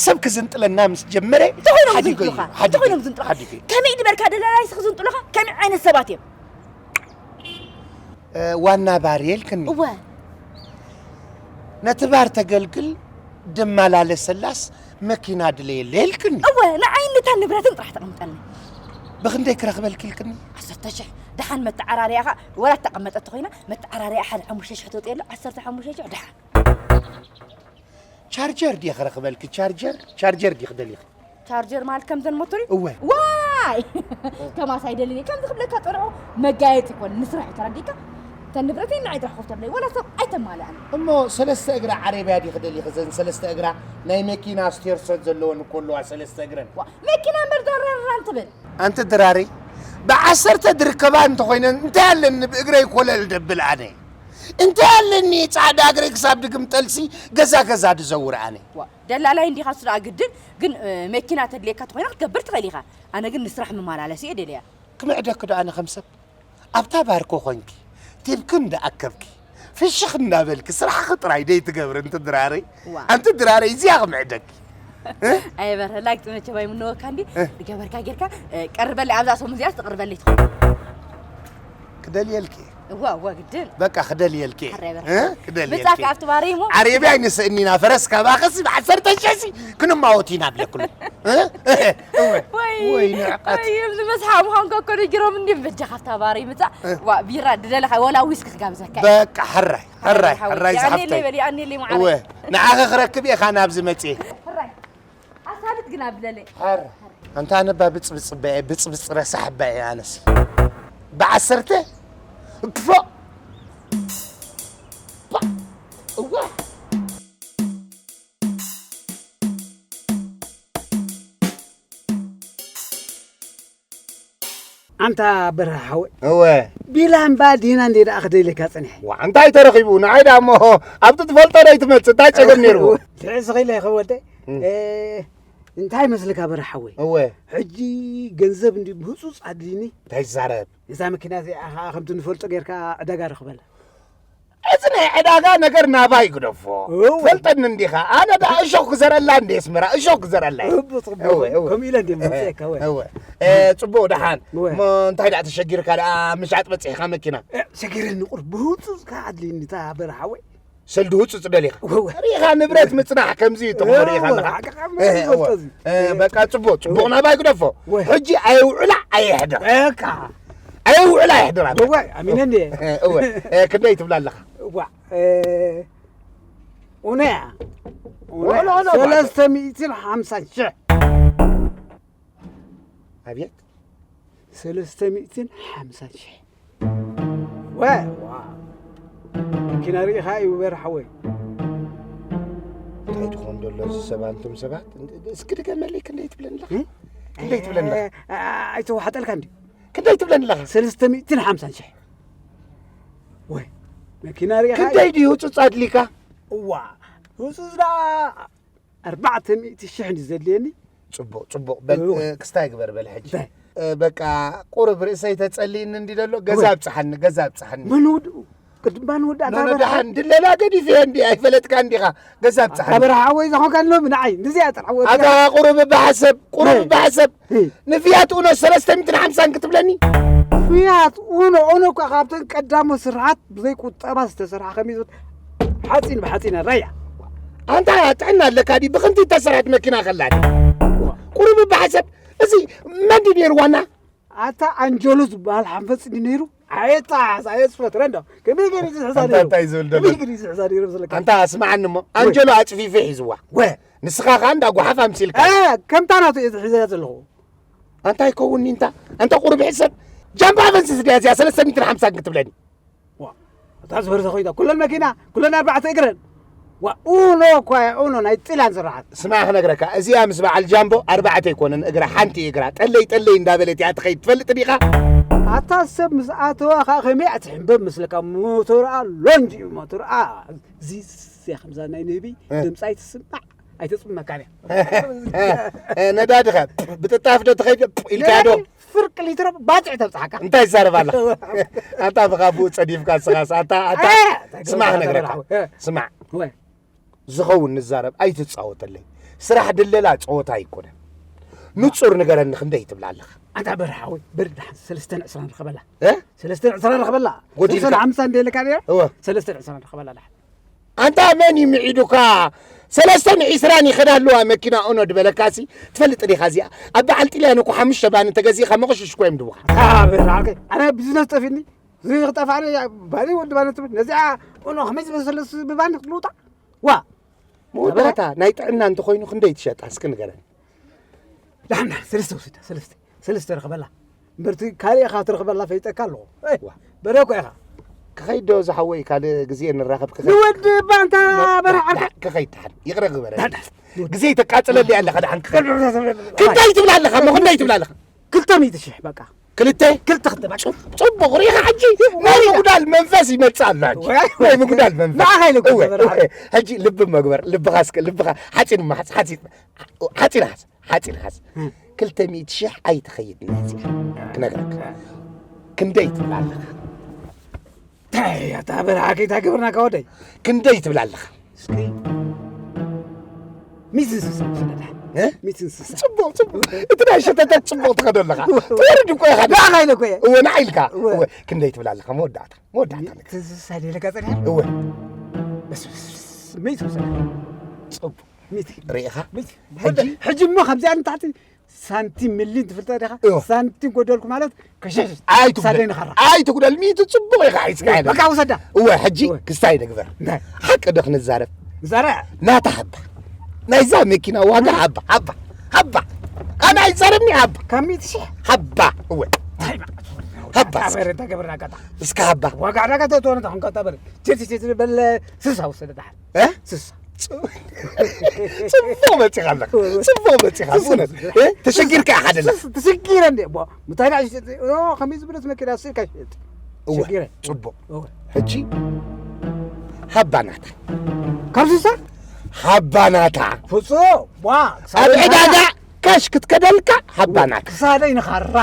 ሰብ ክዝንጥለና ምስ ጀመረ፣ እንታይ ኮይኖም ሓዲገዮ፣ ዝንጥሉኻ? እንታይ ሓዲገዮ፣ ኮይኖም ዝንጥሉኻ? ሓዲገዮ። ከመይ ድበልካ ደላላይስ ክዝንጥሉኻ? ከመይ ዓይነት ሰባት እዮም? እ፣ ዋና ባር የልክኒ። እወ። ነቲ ባር ተገልግል ድመላለሰላስ መኪና ድለየለ የልክኒ። እወ፣ ንዓይን ነታ ንብረትን ጥራሕ ተቐምጠኒ። ብኽንደይ ክረኽበልኪ ኢልክኒ? ዓሰርተ ሽሕ። ደሓን መተዓራርያኻ ወላ እተቐመጠት ተኾይና፣ መተዓራርያ ሓደ ሓሙሽተ ሽሕ ተውፅየሉ፣ ዓሰርተ ሓሙሽተ ሽሕ ደሓን። ቻርጀር ድየ ክረኽበልኪ? ቻርጀር? ቻርጀር ድየ ክደልይኺ? ቻርጀር ማለት ከምዘን ሞተር እዩ? እወ። ዋይ! ከማስ ኣይደልን እየ። ከምዚ ክብለካ ጸንሑ መጋየጺ ይኮን፣ ንስራሕ እዩ ተረዲእካ? እተን ንብረተይ ንዓይ ጥራሕ ኮፍ ተብለይ፣ ወላ ሰብ ኣይተማልኣን። እሞ ሰለስተ እግራ ዓረብያ ድዩ ክደልይኺ? ዘን ሰለስተ እግራ ናይ መኪና ስቴርሰት ዘለወን እኮ ኣለዋ፣ ሰለስተ እግረን። ዋ፣ መኪና እምበር ደረራን ትብል። ኣንቲ ድራሪ፣ ብዓሰርተ ድርከባ እንተኾይነን እንታይ ኣለኒ ብእግረይ ኮለል ደብል ኣነ? እንታይ ኣለኒ ጻዕዳ እግረይ ክሳብ ድግምጠልሲ ገዛ ገዛ ድዘውር ኣነ? ዋ፣ ደላላይ እንዲኻ ስራ ግድን፣ ግን፣ እ፣ መኪና ተድልየካ ተኾይና ክትገብር ትኽእል ኢኻ። ኣነ ግን ንስራሕ መመላለሲ እየ ደልያ። ክምዕደኪ ዶ ኣነ ከም ሰብ? ኣብታ ባር ኮኾንኪ፣ ቲብኪ እንዳኣከብኪ፣ ፍሽኽ እናበልኪ ስራሕኺ ጥራይ ደይ ትገብሪ፣ እንቲ ድራረይ። ዋ። ኣንቲ ድራረይ እዚኣ ክምዕደኪ። እ? ኣየ በርሀ፣ ላግጢ መቸም ኣይምነወካ እንዲ። እ? ዝገበርካ ጌርካ፣ እ፣ ቀርበለይ ኣብዛ ሰሙን እዚኣ ትቕርበለይ ትኸውን። ክደልየልኪ። እዋ፣ እዋ፣ ግድን። በቃ ክደልየልኪ። ሓራይ በርሀ። እ? ክደልየልኪ። ምጻካ ኣብቲ ባረይ እሞ። ዓረብያ ኣይንስእኒና፣ ፈረስ ካባኸሲ ብዓሰርተ ሽሕ ሲ ክንማወት ኢና ብለኩሉ። እ? እወ። ወይ፣ ወይ፣ ንዕቀት። ወይ፣ እብዚ መስሓ ምዃንካ እኮ ነጊሮም እንድዮም። በጃኻ ኣብታ ባር ይምጻእ። እ። ዋ፣ ቢራ ድደለኻ፣ ወላ ዊስኪ ክጋብዘካ እየ። በቃ፣ ሕራይ፣ ሕራይ፣ ሓራይ፣ ሓራይ፣ ሓራይ፣ ዝሓፍተይ። የቐንየለይ በል፣ የቐንየለይ፣ ማዕረ። እወ፣ ንዓኺ ክረክብ እየ፣ ኻብ ናብዚ መጽየ። ሕራይ። ኣሳልጥ ግን ኣብለለይ። ሕር። ኣንታ ኣነባ ብጽብጽ በየ፣ ብጽብጽ ረሳሕ በየ ኣነስ። ብዓሰርተ? ፖ! ፖ! እዋ! ኣንታ በርሀ ሓወይ። እወ። ቢላምባ ዲና እንዴ ደኣ ክደልየካ ጸኒሐ። ዋ፣ እንታይ ተረኺቡ? ንዓይ ደኣ እሞ ኣብቲ ትፈልጦ ዶ ኣይትመጽእ? እንታይ ጸገም ነይርዎ? እወ። ትሕዚ ኸኢለ ይኸወልተ። እም። እ፣ እንታይ መስልካ በርሀ ሓወይ? እወ። ሕጂ ገንዘብ እንዲ ብህጹጽ ኣድልይኒ። እንታይ ትዛረብ? እዛ መኪና እዚኣ ኸኣ ከምቲ ንፈልጦ ጌርካ ዕዳጋ ርኽበላ። እዚ ናይ ዕዳጋ ነገር ናባይ ግደፎ። እወ። ትፈልጠኒ እንዲኻ። ኣነ ደኣ እሾኽ ክዘረላ እንደ ኣስመራ፣ እሾኽ ክዘረላ እየ። እወ፣ ጽቡቕ። እወ፣ እወ። ከምኡ ኢለ እንደ መጽኤካ፣ እወ። እወ። እ፣ ጽቡቕ ደሓን። እወ። እሞ እንታይ ደኣ ተሸጊርካ ደኣ ምሻጥ በጺሕካ መኪና? እ፣ ሸጊረኒ ቁር ብህጹጽ ከኣ ኣድልይኒ እታ በርሀ ሓወይ። ሰልዲ ህጹጽ ደሊኻ? እወ፣ እወ። ሪኢኻ ንብረት ምጽናሕ ከምዚ እዩ ትኾን ሪኢኻ እወ፣ ኣለኻ። ሓቂ ካብ እ፣ እወ። ዝወስዶ እዚ። እ፣ በቃ ጽቡቕ፣ ጽቡቕ እወ። ናባይ ግደፎ። እወ። ሕጂ ኣይውዕላ ኣየሕድራ። በቃ። ኣይውዕላ ኣየሕድራ። እወ፣ ኣሚነ እንድየ። እ፣ እወ። እ፣ ክንደይ ትብላ ኣለኻ? እዋ፣ እ፣ ኡነያ። ኡነያ። ወላ፣ ወላ፣ ወላ። ሰለስተ ሚእትን ሓምሳን ሽሕ። ኣብየት? ሰለስተ ሚእትን ሓምሳን ሽሕ። ወ-፣ ዋ። መኪና ርኢኻ እዩ በርሀ ሓወይ። እንታይ ትኾን ዘሎ እዚ ሰብ ኣንቱም ሰባት? እስኪ ድገመለይ፣ ክንደይ ትብለኒ ኣለኻ? እ? ክንደይ ትብለኒ ኣለኻ? እ፣ እ፣ ኣይተዋሕጠልካ እንድዩ። ክንደይ ትብለኒ ኣለኻ? ሰለስተ ሚእትን ሓምሳን ሽሕ። ወይ፣ መኪና ርኢኻ እዩ። ክንደይ ድዩ ህጹጽ ኣድሊካ? እዋ፣ ህጹጽ ደኣ ኣርባዕተ ሚእቲ ሽሕ እንድዩ ዘድልየኒ። ጽቡቕ፣ ጽቡቕ። በል፣ እወ። እ፣ ክስታይ ግበር በል ሕጂ። እንታይ? እ፣ በቃ፣ ቁሩብ ርእሰይ ተጸልይኒ እንዲ ዘሎ፣ ገዛ እወ። ኣብጽሓኒ፣ ገዛ ኣብጽሓኒ። መን ወድኡ? ቅድም ባን ወዳእታ ኖኖ በርሀ። ደሓን፣ ድለላ ገዲፈ እንዲ፣ ኣይፈለጥካ እንዲኻ። ገዛ ኣብጽሓኒ። ኣታ በርሀ ሓወይ፣ ዝኾንካ ኣሎ ንዓይ፣ ንዚኣ ጥራሕ ወዲኣ። ኣታ ቁሩብ ብሓሰብ፣ ቁሩብ እ። ብሓሰብ። እ። ንፍያት ኡኖ ሰለስተ ሚእትን ሓምሳን ክትብለኒ? ፍያት ኡኖ፣ ኡኖ እኳ ካብተን ቀዳሞት ስርሓት ብዘይ ቁጠባ ዝተሰርሓ ከመይ ዝብል ሓፂን ብሓፂን ራያ። ኣንታ ጥዕና ኣለካ ድዩ? ብኽንቲ እተሰርሐት መኪና ከላ ድዩ? ቁሩብ ብሓሰብ፣ እዚ መን ድዩ ነይሩ ዋና? ኣታ ኣንጀሎ ዝበሃል ሓንፈፅ ድዩ ነይሩ? ኣየጣዓስ፣ ኣየፅፈት፣ ረንዶ። ከመይ ገይሩ እዩ ዝሕዛ ኣንታ ነይሩ? እንታይ ዝብል ዘሎ? ከመይ ገይሩ እዩ ዝሕዛ ነይሩ መስለካ? ኣንታ ስምዓኒ እሞ፣ ወይ። ኣንጀሎ ኣፅፊፈ ሒዝዋ። ወ። ንስኻ ኸኣ እንዳ ጓሓፍ ኣምሲልካ። እ፣ ከምታ ናቱ እየ ዝሕዘያ ዘለኹ። ኣንታ ኣይከውንኒ እንታ፣ ኣንታ ቁሩብ ሕሰብ። ጃምባ ኣፈንስስ ድያ እዚኣ ሰለስተ ሚእትን ሓምሳን ክትብለኒ? ዋ፣ እታ ዝበርዘ ኮይና፣ ኩለን መኪና፣ ኩለን ኣርባዕተ እግረን። ዋ፣ ኡኖ እኳ እያ፣ ኡኖ ናይ ጥልያን ስራሓት። ስማዕ ክነግረካ፣ እዚኣ ምስ በዓል ጃምቦ ኣርባዕተ ኣይኮነን እግራ፣ ሓንቲ እግራ። ጠለይ፣ ጠለይ እንዳበለት እያ ትኸይድ፣ ትፈልጥ ዲኻ? ኣታ ሰብ ምስ ኣተዋ ኸኣ ከመይ እያ ትሕንበብ መስለካ? ሞተርኣ ሎንጅ እዩ፣ ሞተርኣ። እዚ፣ እዚ ከምዛ ናይ ንህቢ እ። ድምጻ ኣይትስማዕ፣ ኣይተጽመካን እያ። እ፣ ነዳዲ ኸ ብጥጣፍ ዶ ትኸይድ ኢልካዮ ዶ? ነዳዲ ፍርቂ ሊትሮ ባጽዕ ተብጽሓካ። እንታይ ትዛረብ ኣለኻ? ኣታ ብኻብኡ ጸዲፍካ ንስኻስ። ኣታ፣ ኣታ፣ እ፣ እንታይ ስማዕ ገበርካ ክነግረካ። ተበላሕወ? እ። ስማዕ። ወይ። ዝኸውን ንዛረብ ኣይትጻወተለይ። ስራሕ ድለላ ጸወታ ኣይኮነን። ንጹር ንገረኒ፣ ክንደይ ትብላ ኣለኻ? ኣታ በርሃ ወይ፣ በል ደሓን ሰለስተን ዕስራን ርኸበላ። እ? ሰለስተን ዕስራን ርኸበላ። ጎዲልካ። ሰለስተን ሓምሳን እንደ ኢልካ ነይረ? እወ። ሰለስተን ዕስራን ርኸበላ ደሓን። ኣንታ መን እዩ ምዒዱካ? ሰለስተን ዒስራን ይኸዳ ኣለዋ መኪና ኦኖ ድበለካሲ፣ ትፈልጥ ዲኻ እዚኣ? ኣብ በዓል ጥልያን እኮ ሓሙሽተ ባኒ እንተገዚእካ መቑሽሽ እኮ እዮም ድቡኻ። ኣታ በርሃ፣ ኣነ ቢዝነስ ጠፊኒ። እዚ ክጠፋኒ ባኒ ወዲ ባኒ ትብል። ነዚኣ ኦኖ ከመይ ዝበሰለስ ብባኒ ክትልውጣ? ዋ! መወዳእታ ናይ ጥዕና እንተኾይኑ ክንደይ ትሸጣ እስኪ ንገረኒ። ዳሕና ሰለስተ ውስዳ፣ ሰለስተ። ሰለስተ ርኸበላ። እምበርቲ ካልእ ኢኻ ትረኽበላ ፈይጠካ ኣለኹ። ኤይ፣ ዋ። በረ እኮ ኢኻ። ክኸይድ ዶ ዝሓወይ ካልእ ግዜ ንራኸብ ክኸይድ? ንወዲ ባንታ ዳ-፣ በረ ዳ-፣ ዓርከ። ዳ-፣ ክኸይድ ደሓን። ይቕረ ግበረ። ዳ-፣ ዳ-፣ ግዜ ተቃጽለሊ ኣለኻ ደሓን ክኸይድ። ክንደይ ትብላ ኣለኻ? እሞ ክንደይ ትብላ ኣለኻ? ክልተ ሚእቲ ሽሕ በቃ። ክልተ? ክልተ ክልተ በቃ። ጽ-፣ ጽቡቕ ሪኢኻ ሕጂ ናይ ምጉዳል መንፈስ ይመጽእ ኣሎ ሕጂ። ወይ፣ ናይ ምጉዳል መንፈስ። ንዓኻ ኢለ እኮ እወ፣ ተበራኸ። እወ። ሕጂ ልቢ መግበር፣ ልብኻ እስከ፣ ልብኻ ሓጺን መሓጽ፣ ሓጺን፣ ሓጺን ሓዝ፣ ሓጺን ሓዝ። እም። ክልተ ሚእቲ ሽሕ ኣይትኸይድን እያ እዚኣ፣ ክነግረካ። ክንደይ ትብላ ኣለኻ? እንታይ ኣታ በርሃ ከይታ ግብርና ካወደይ? ክንደይ ትብል ኣለኻ? እስኪ ሚትን ስሳ ስደዳ። እ? ሚትን ስሳ። ጽቡቕ፣ ጽቡቕ። እቲ ናይ ሸተተ ጽቡቕ ትኸዶ ኣለኻ። ትወርድ እኮ ኢኻ። ንዓኻ ኢለ እኮ እየ። እወ፣ ንዓ ኢልካ። እወ። እወ፣ ክንደይ ትብል ኣለኻ? መወዳእታ፣ መወዳእታ ነገር። ሚትን ስሳ ኢለ ኢለካ ጸኒሐ? እወ። በስ፣ በስ፣ በስ፣ ሚትን ስሳ። ጽቡቕ። ሚቲ። ርኢኻ? ሚቲ። ሕጂ? ሕጂ እሞ ከምዚኣ ንታሕቲ ሳንቲም ሚሊን ትፍልጦ ዲኻ? እዎ። ሳንቲም ጎደልኩ ማለት ከሸሽ። ኣይትጉደል። ሳደይ ንኸራ። ኣይትጉደል። ሚቲ ጽቡቕ ኢኻ ሒዝካ ኢኻ። በቃ ውሰዳ። እወ፣ ሕጂ እወ። ክስታይ ንግበር። እንታይ? ሓቂ ዶ ክንዛረብ? ዛራ። ናታ ሃባ። ናይዛ መኪና ዋጋ ሃባ፣ ሃባ፣ ሃባ። ኣነ ኣይዛረብኒ ሃባ። ካብ ሚቲ ሽሕ? ሃባ። እወ። እንታይ ማለት ነው? ሃባ። ኣበረ ተገብርና ቀጣ። እስከ ሃባ። ዋጋ ዕዳጋ ተትሆነ ተኾንካ ኣታ በረ። ችርች፣ ችርች በለ ስሳ ውሰደ ደሓን። እ? ስሳ። ጽ-፣ ጽቡቕ መጺኻ ኣለኻ። ጽቡቕ መጺኻ። ስሳ። ብእውነት። እ? ተሸጊርካ ኢኻ ደላ። ስሳ፣ ተሸጊረ እንዴ? ቦ፣ ምታይ ደኣ ሽጥ-፣ ኦ፣ ከመይ ዝበለት መኪና ስኢልካ ሽጥ። እወ፣ ተሸጊረ። ጽቡቕ። እወ። ሕጂ ሃባ ናታ። ካብ ስሳ? ሃባ ናታ። ፍጹም። ዋ፣ ኣብ ክሳብ ዕዳጋ ካሽ ክትከደልካ ሃባ ናታ። ክሳደይ ንኻራ።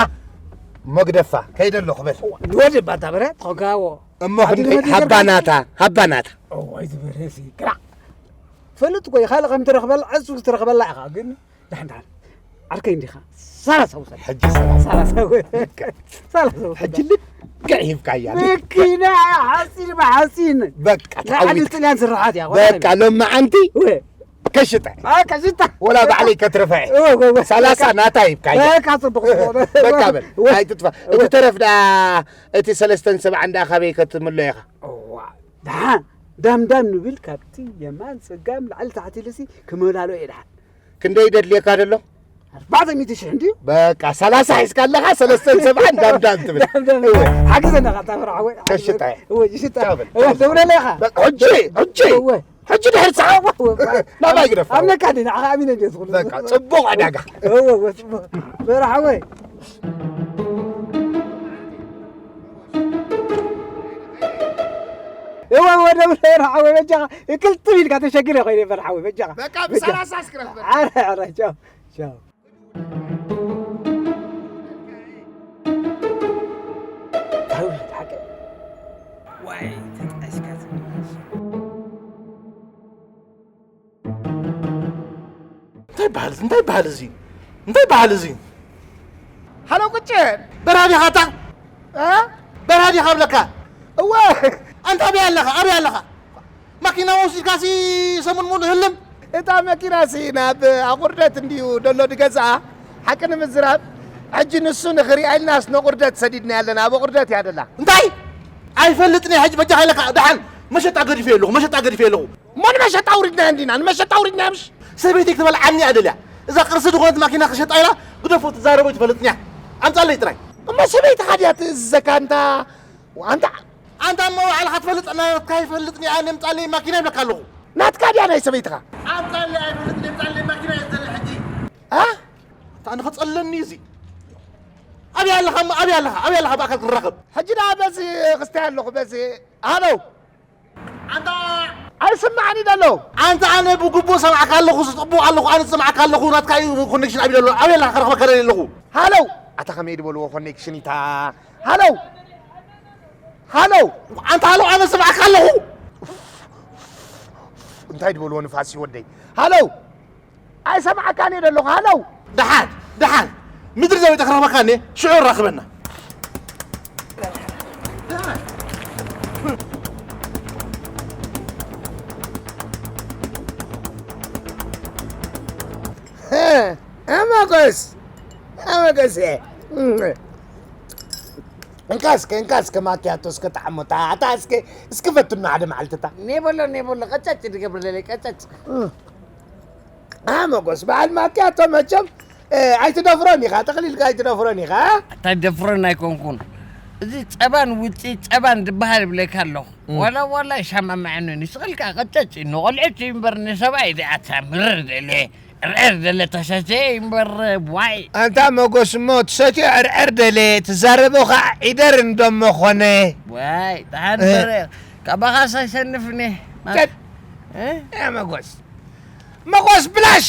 መግደፋ፣ ከይደ ኣለኹ በል። ንወዲ ባታ በረ፣ ተኸካዎ። እሞ ኣቲ ክንደይ ንወዲ ሃባ ገርካ ናታ፣ ሃባ ናታ። እዋይ ዝበረሲ፣ ክራ። ፈልጥ እኮ፣ ካልእ ከም ትረኽበላ፣ ዕጹ ትረኽበላ ኢኻ፣ ግን ደሓን ደሓን። ዓርከይ እንዲኻ፣ ሰላሳ ውሰድ። ሕጂ ሰላሳ። ሰላሳ ውሰድ። ልክዕ። ሰላሳ ውሰድ። ሕጂ ልክዕ ሂብካያ፣ ልክዕ። መኪና ሓፂን ብሓፂን። በቃ፣ ንዓዲ ተዓዊት። ጥልያን ስራሓት እያ፣ በቃ፣ ሎማዓንቲ ወ። ከሽጠ። አ፣ ከሽጠ። ወላ ባዕለይ ከትርፈ። እወ፣ እወ፣ እወ። ሰላሳ ናታ ሂብካያ። በቃ፣ ጽቡቕ፣ ጽቡቕ። በቃ በል፣ እወ። ኣይትጥፋ። እወ። እቲ ተረፍ ደኣ፣ እቲ ሰለስተን ሰብዓን ደኣ ካበይ ከትምሎ ኢኻ? እዋ፣ ደሓን ዳምዳም ንብል፣ ካብቲ የማን ጸጋም ላዕሊ ታሕቲ ኢሉሲ ክመላሎ እየ ደሓን። ክንደይ ደድልየካ ደሎ? ኣርባዕተ ሚእቲ ሽሕ እንድዩ። በቃ፣ ሰላሳ ሒዝካ ኣለኻ፣ ሰለስተን ሰብዓን ዳምዳም ትብል። ዳምዳም። እወ። ሓግዘና፣ ኸዓ፣ ታፈራ፣ ሓወይ። ከሽጣ እየ። እወ፣ ይሽጣ። ዳብል። እወ፣ ደውለለይ ኢኻ። በቃ፣ ሕጂ፣ ሕጂ። እወ። ሕጂ ድሕሪ ሰዓት። እወ፣ እወ። ናባይ ግደፍ። ኣብ ነካ እንዲ፣ ንዓኻ ኣሚነ እንዲ ዝኹሉ። በቃ፣ ጽቡቕ ዕዳጋ። እወ፣ እወ፣ ጽቡቕ። በራ፣ ሓወይ። እወ፣ እወ፣ ደውለ፣ በራ፣ ሓወይ፣ በጃኻ። ክልጥፍ ኢልካ ተሸጊረ ኮይነ፣ በራ፣ ሓወይ፣ በጃኻ። በቃ፣ በጃኻ። ብሰላሳ እስክረፍ፣ በቃ። ኣረ፣ ኣረ፣ ቻው። ቻው። ዋይ፣ ተጣይስካ ትንሽ። እንታይ በሃል፣ እንታይ በሃል እዚ? እንታይ በሃል እዚ? ሃሎ፣ ቁጭ። በራድ ኢኻ ኣታ? እ? በራድ ኢኻ እብለካ። እወ። ኣንታ ኣበይ ኣለኻ? ኣበይ ኣለኻ? ማኪና ወሲድካሲ ሰሙን ሙሉእ ህልም። እታ መኪናሲ ናብ ኣቑርደት እንድዩ ደሎ ድገዝኣ። ሓቂ ንምዝራብ፣ ሕጂ ንሱ ንኽሪኣ ኢልናስ ነቑርደት ሰዲድናያ ኣለና። ኣብ ኣቑርደት እያ ደላ። እንታይ? ኣይፈልጥን እየ። ሕጂ በጃኻ ኢለካ ደሓን መሸጣ ገዲፈ ኣለኹ፣ መሸጣ ገዲፈ ኣለኹ። እሞ ንመሸጣ ኣውሪድናያ እንዲና፣ ንመሸጣ ኣውሪድናያ ምሽ? ሰበይተይ ክትበልዓኒ እያ ደልያ። እዛ ቅርሲ ዝኾነት ማኪና ክሸጣ ኢላ ግደፎ ትዛረቦ ኣይትፈልጥን እያ። ኣምጻለይ ጥራይ። እሞ ሰበይትኻ ድያ ትእዝዘካ ኣንታ ኣንታ ኣንታ እሞ ባዕልኻ ትፈልጥ፣ ናትካ ኣይፈልጥን እየ፣ ኣነ ኣምጻለይ ማኪና ይብለካ ኣለኹ። ናትካ ድያ ናይ ሰበይትኻ? ኣምጻለይ ኣይፈልጥን እየ፣ ኣምጻለይ ማኪና እየ ዝደሊ ሕጂ። ኣ? ኣታ ኣነ ከጸለኒ እዩ እዚ። ኣበይ ኣለኻ እሞ፣ ኣበይ ኣለኻ፣ ኣበይ ኣለኻ ብኣካል ክንራኸብ? ሕጂ ደኣ በዚ ክስታይ ኣለኹ፣ በዚ። ሃሎ። ኣንታ ኣይስማዕን እዩ ደሎ። ኣንታ ኣነ ብግቡእ ሰማዕካ ኣለኹ፣ ጽቡቕ ኣለኹ፣ ኣነ ዝሰማዕካ ኣለኹ፣ ናትካ እዩ ኮኔክሽን ኣብዩ ደሎ። ኣበይ ኣለኻ ክረኽበካ ደልየ ኣለኹ። ሃሎ። ኣታ ከመይ ድበልዎ ኮኔክሽን ኢታ። ሃሎ። ሃሎ። ኣንታ ሃሎ፣ ኣነ ዝሰማዕካ ኣለኹ። እንታይ ድበልዎ ንፋስ እዩ ወደይ። ሃሎ። ኣይሰማዕካን እየ ደለኹ። ሃለው። ደሓን፣ ደሓን። ምድሪ ዘዊጠ ክረኽበካ እኔ፣ ሽዑ ራኽበና። እ፣ መጎስ፣ መጎስ፣ እንካ እስከ፣ እንካ እስከ ማኪያቶ እስከ ጣዕሞታ፣ ኣታ እስከ፣ እስከ ፈትኖ ሓደ መዓልቲ እታ። ኔበሎ፣ ኔበሎ፣ ቀጫጭ ድገብር ለለይ፣ ቀጫጭ። ኣ፣ መጎስ፣ በዓል ማኪያቶ መቸም፣ እ፣ ኣይትደፍሮን ኢኻ፣ ጠቕሊልካ ኣይትደፍሮን ኢኻ። ኣታ ደፍሮን ኣይኮንኩን። እዚ ጸባን ውጺ ጸባን ድበሃል ይብለካ ኣለኹ። እም። ዋላ ዋላ ይሰማምዐንን እዩ። ስቕልካ ቀጨጭ እዩ። ንቖልዑት እዩ እምበር ንሰብኣይ ደኣ ኣታ ምርር ደለ፣ ርዕር ደለ ተሰትየ እዩ እምበር፣ ዋይ። ኣንታ መጎስ እሞ ትሰትዮ ዕርዕር ደለ፣ ትዛረቦ ኸዓ ዒደር እንዶ እሞ ኾነ። ዋይ፣ ደሓን እ። በረ፣ ካባኻስ ኣይሰንፍን እየ። ጨድ። እ? እ፣ መጎስ። መጎስ ብላሽ!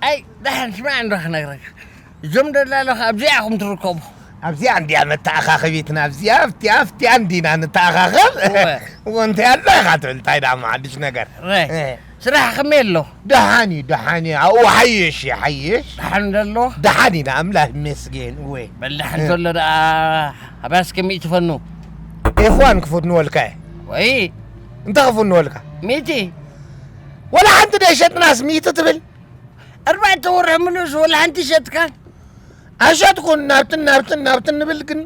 ኣይ፣ ደሓን ስማዕ እንዶ ክነግረካ። እዞም ደላሎ ኸኣ ኣብዚኣ ኢኹም ትርከቡ። ኣብዚኣ እንድያ መተኣኻኸቢትና ኣብዚኣ ኣብቲኣ ኣብቲኣ እንዲና ንተኣኻኸብ። እወ። እወ እንታይ ኣሎ ኢኻ ትብል እንታይ ደኣ ሓድሽ ነገር። ረ- እ። ስራሕ ከመይ ኣሎ? ደሓን እዩ ደሓን እዩ ኣብኡ ሓይሽ ይሓይሽ። ደሓን ዘሎ? ደሓን ኢና ኣምላኽ ይመስገን እወ። በል ደሓን እ። ዘሎ ደኣ ኣባስከ ሚእቲ ፈኑ። ኤፍዋን ክፈትንወልካ እየ። ወይ እንታይ ክፈትንወልካ? ሚእቲ። ወላ ሓንቲ ደይሸጥናስ ሚእቲ ትብል? ኣርባዕተ ወርሒ ምሉእስ ወላ ሓንቲ ሸጥካን? ኣሸጥኩን ናብትን ናብትን ናብትን ንብል ግን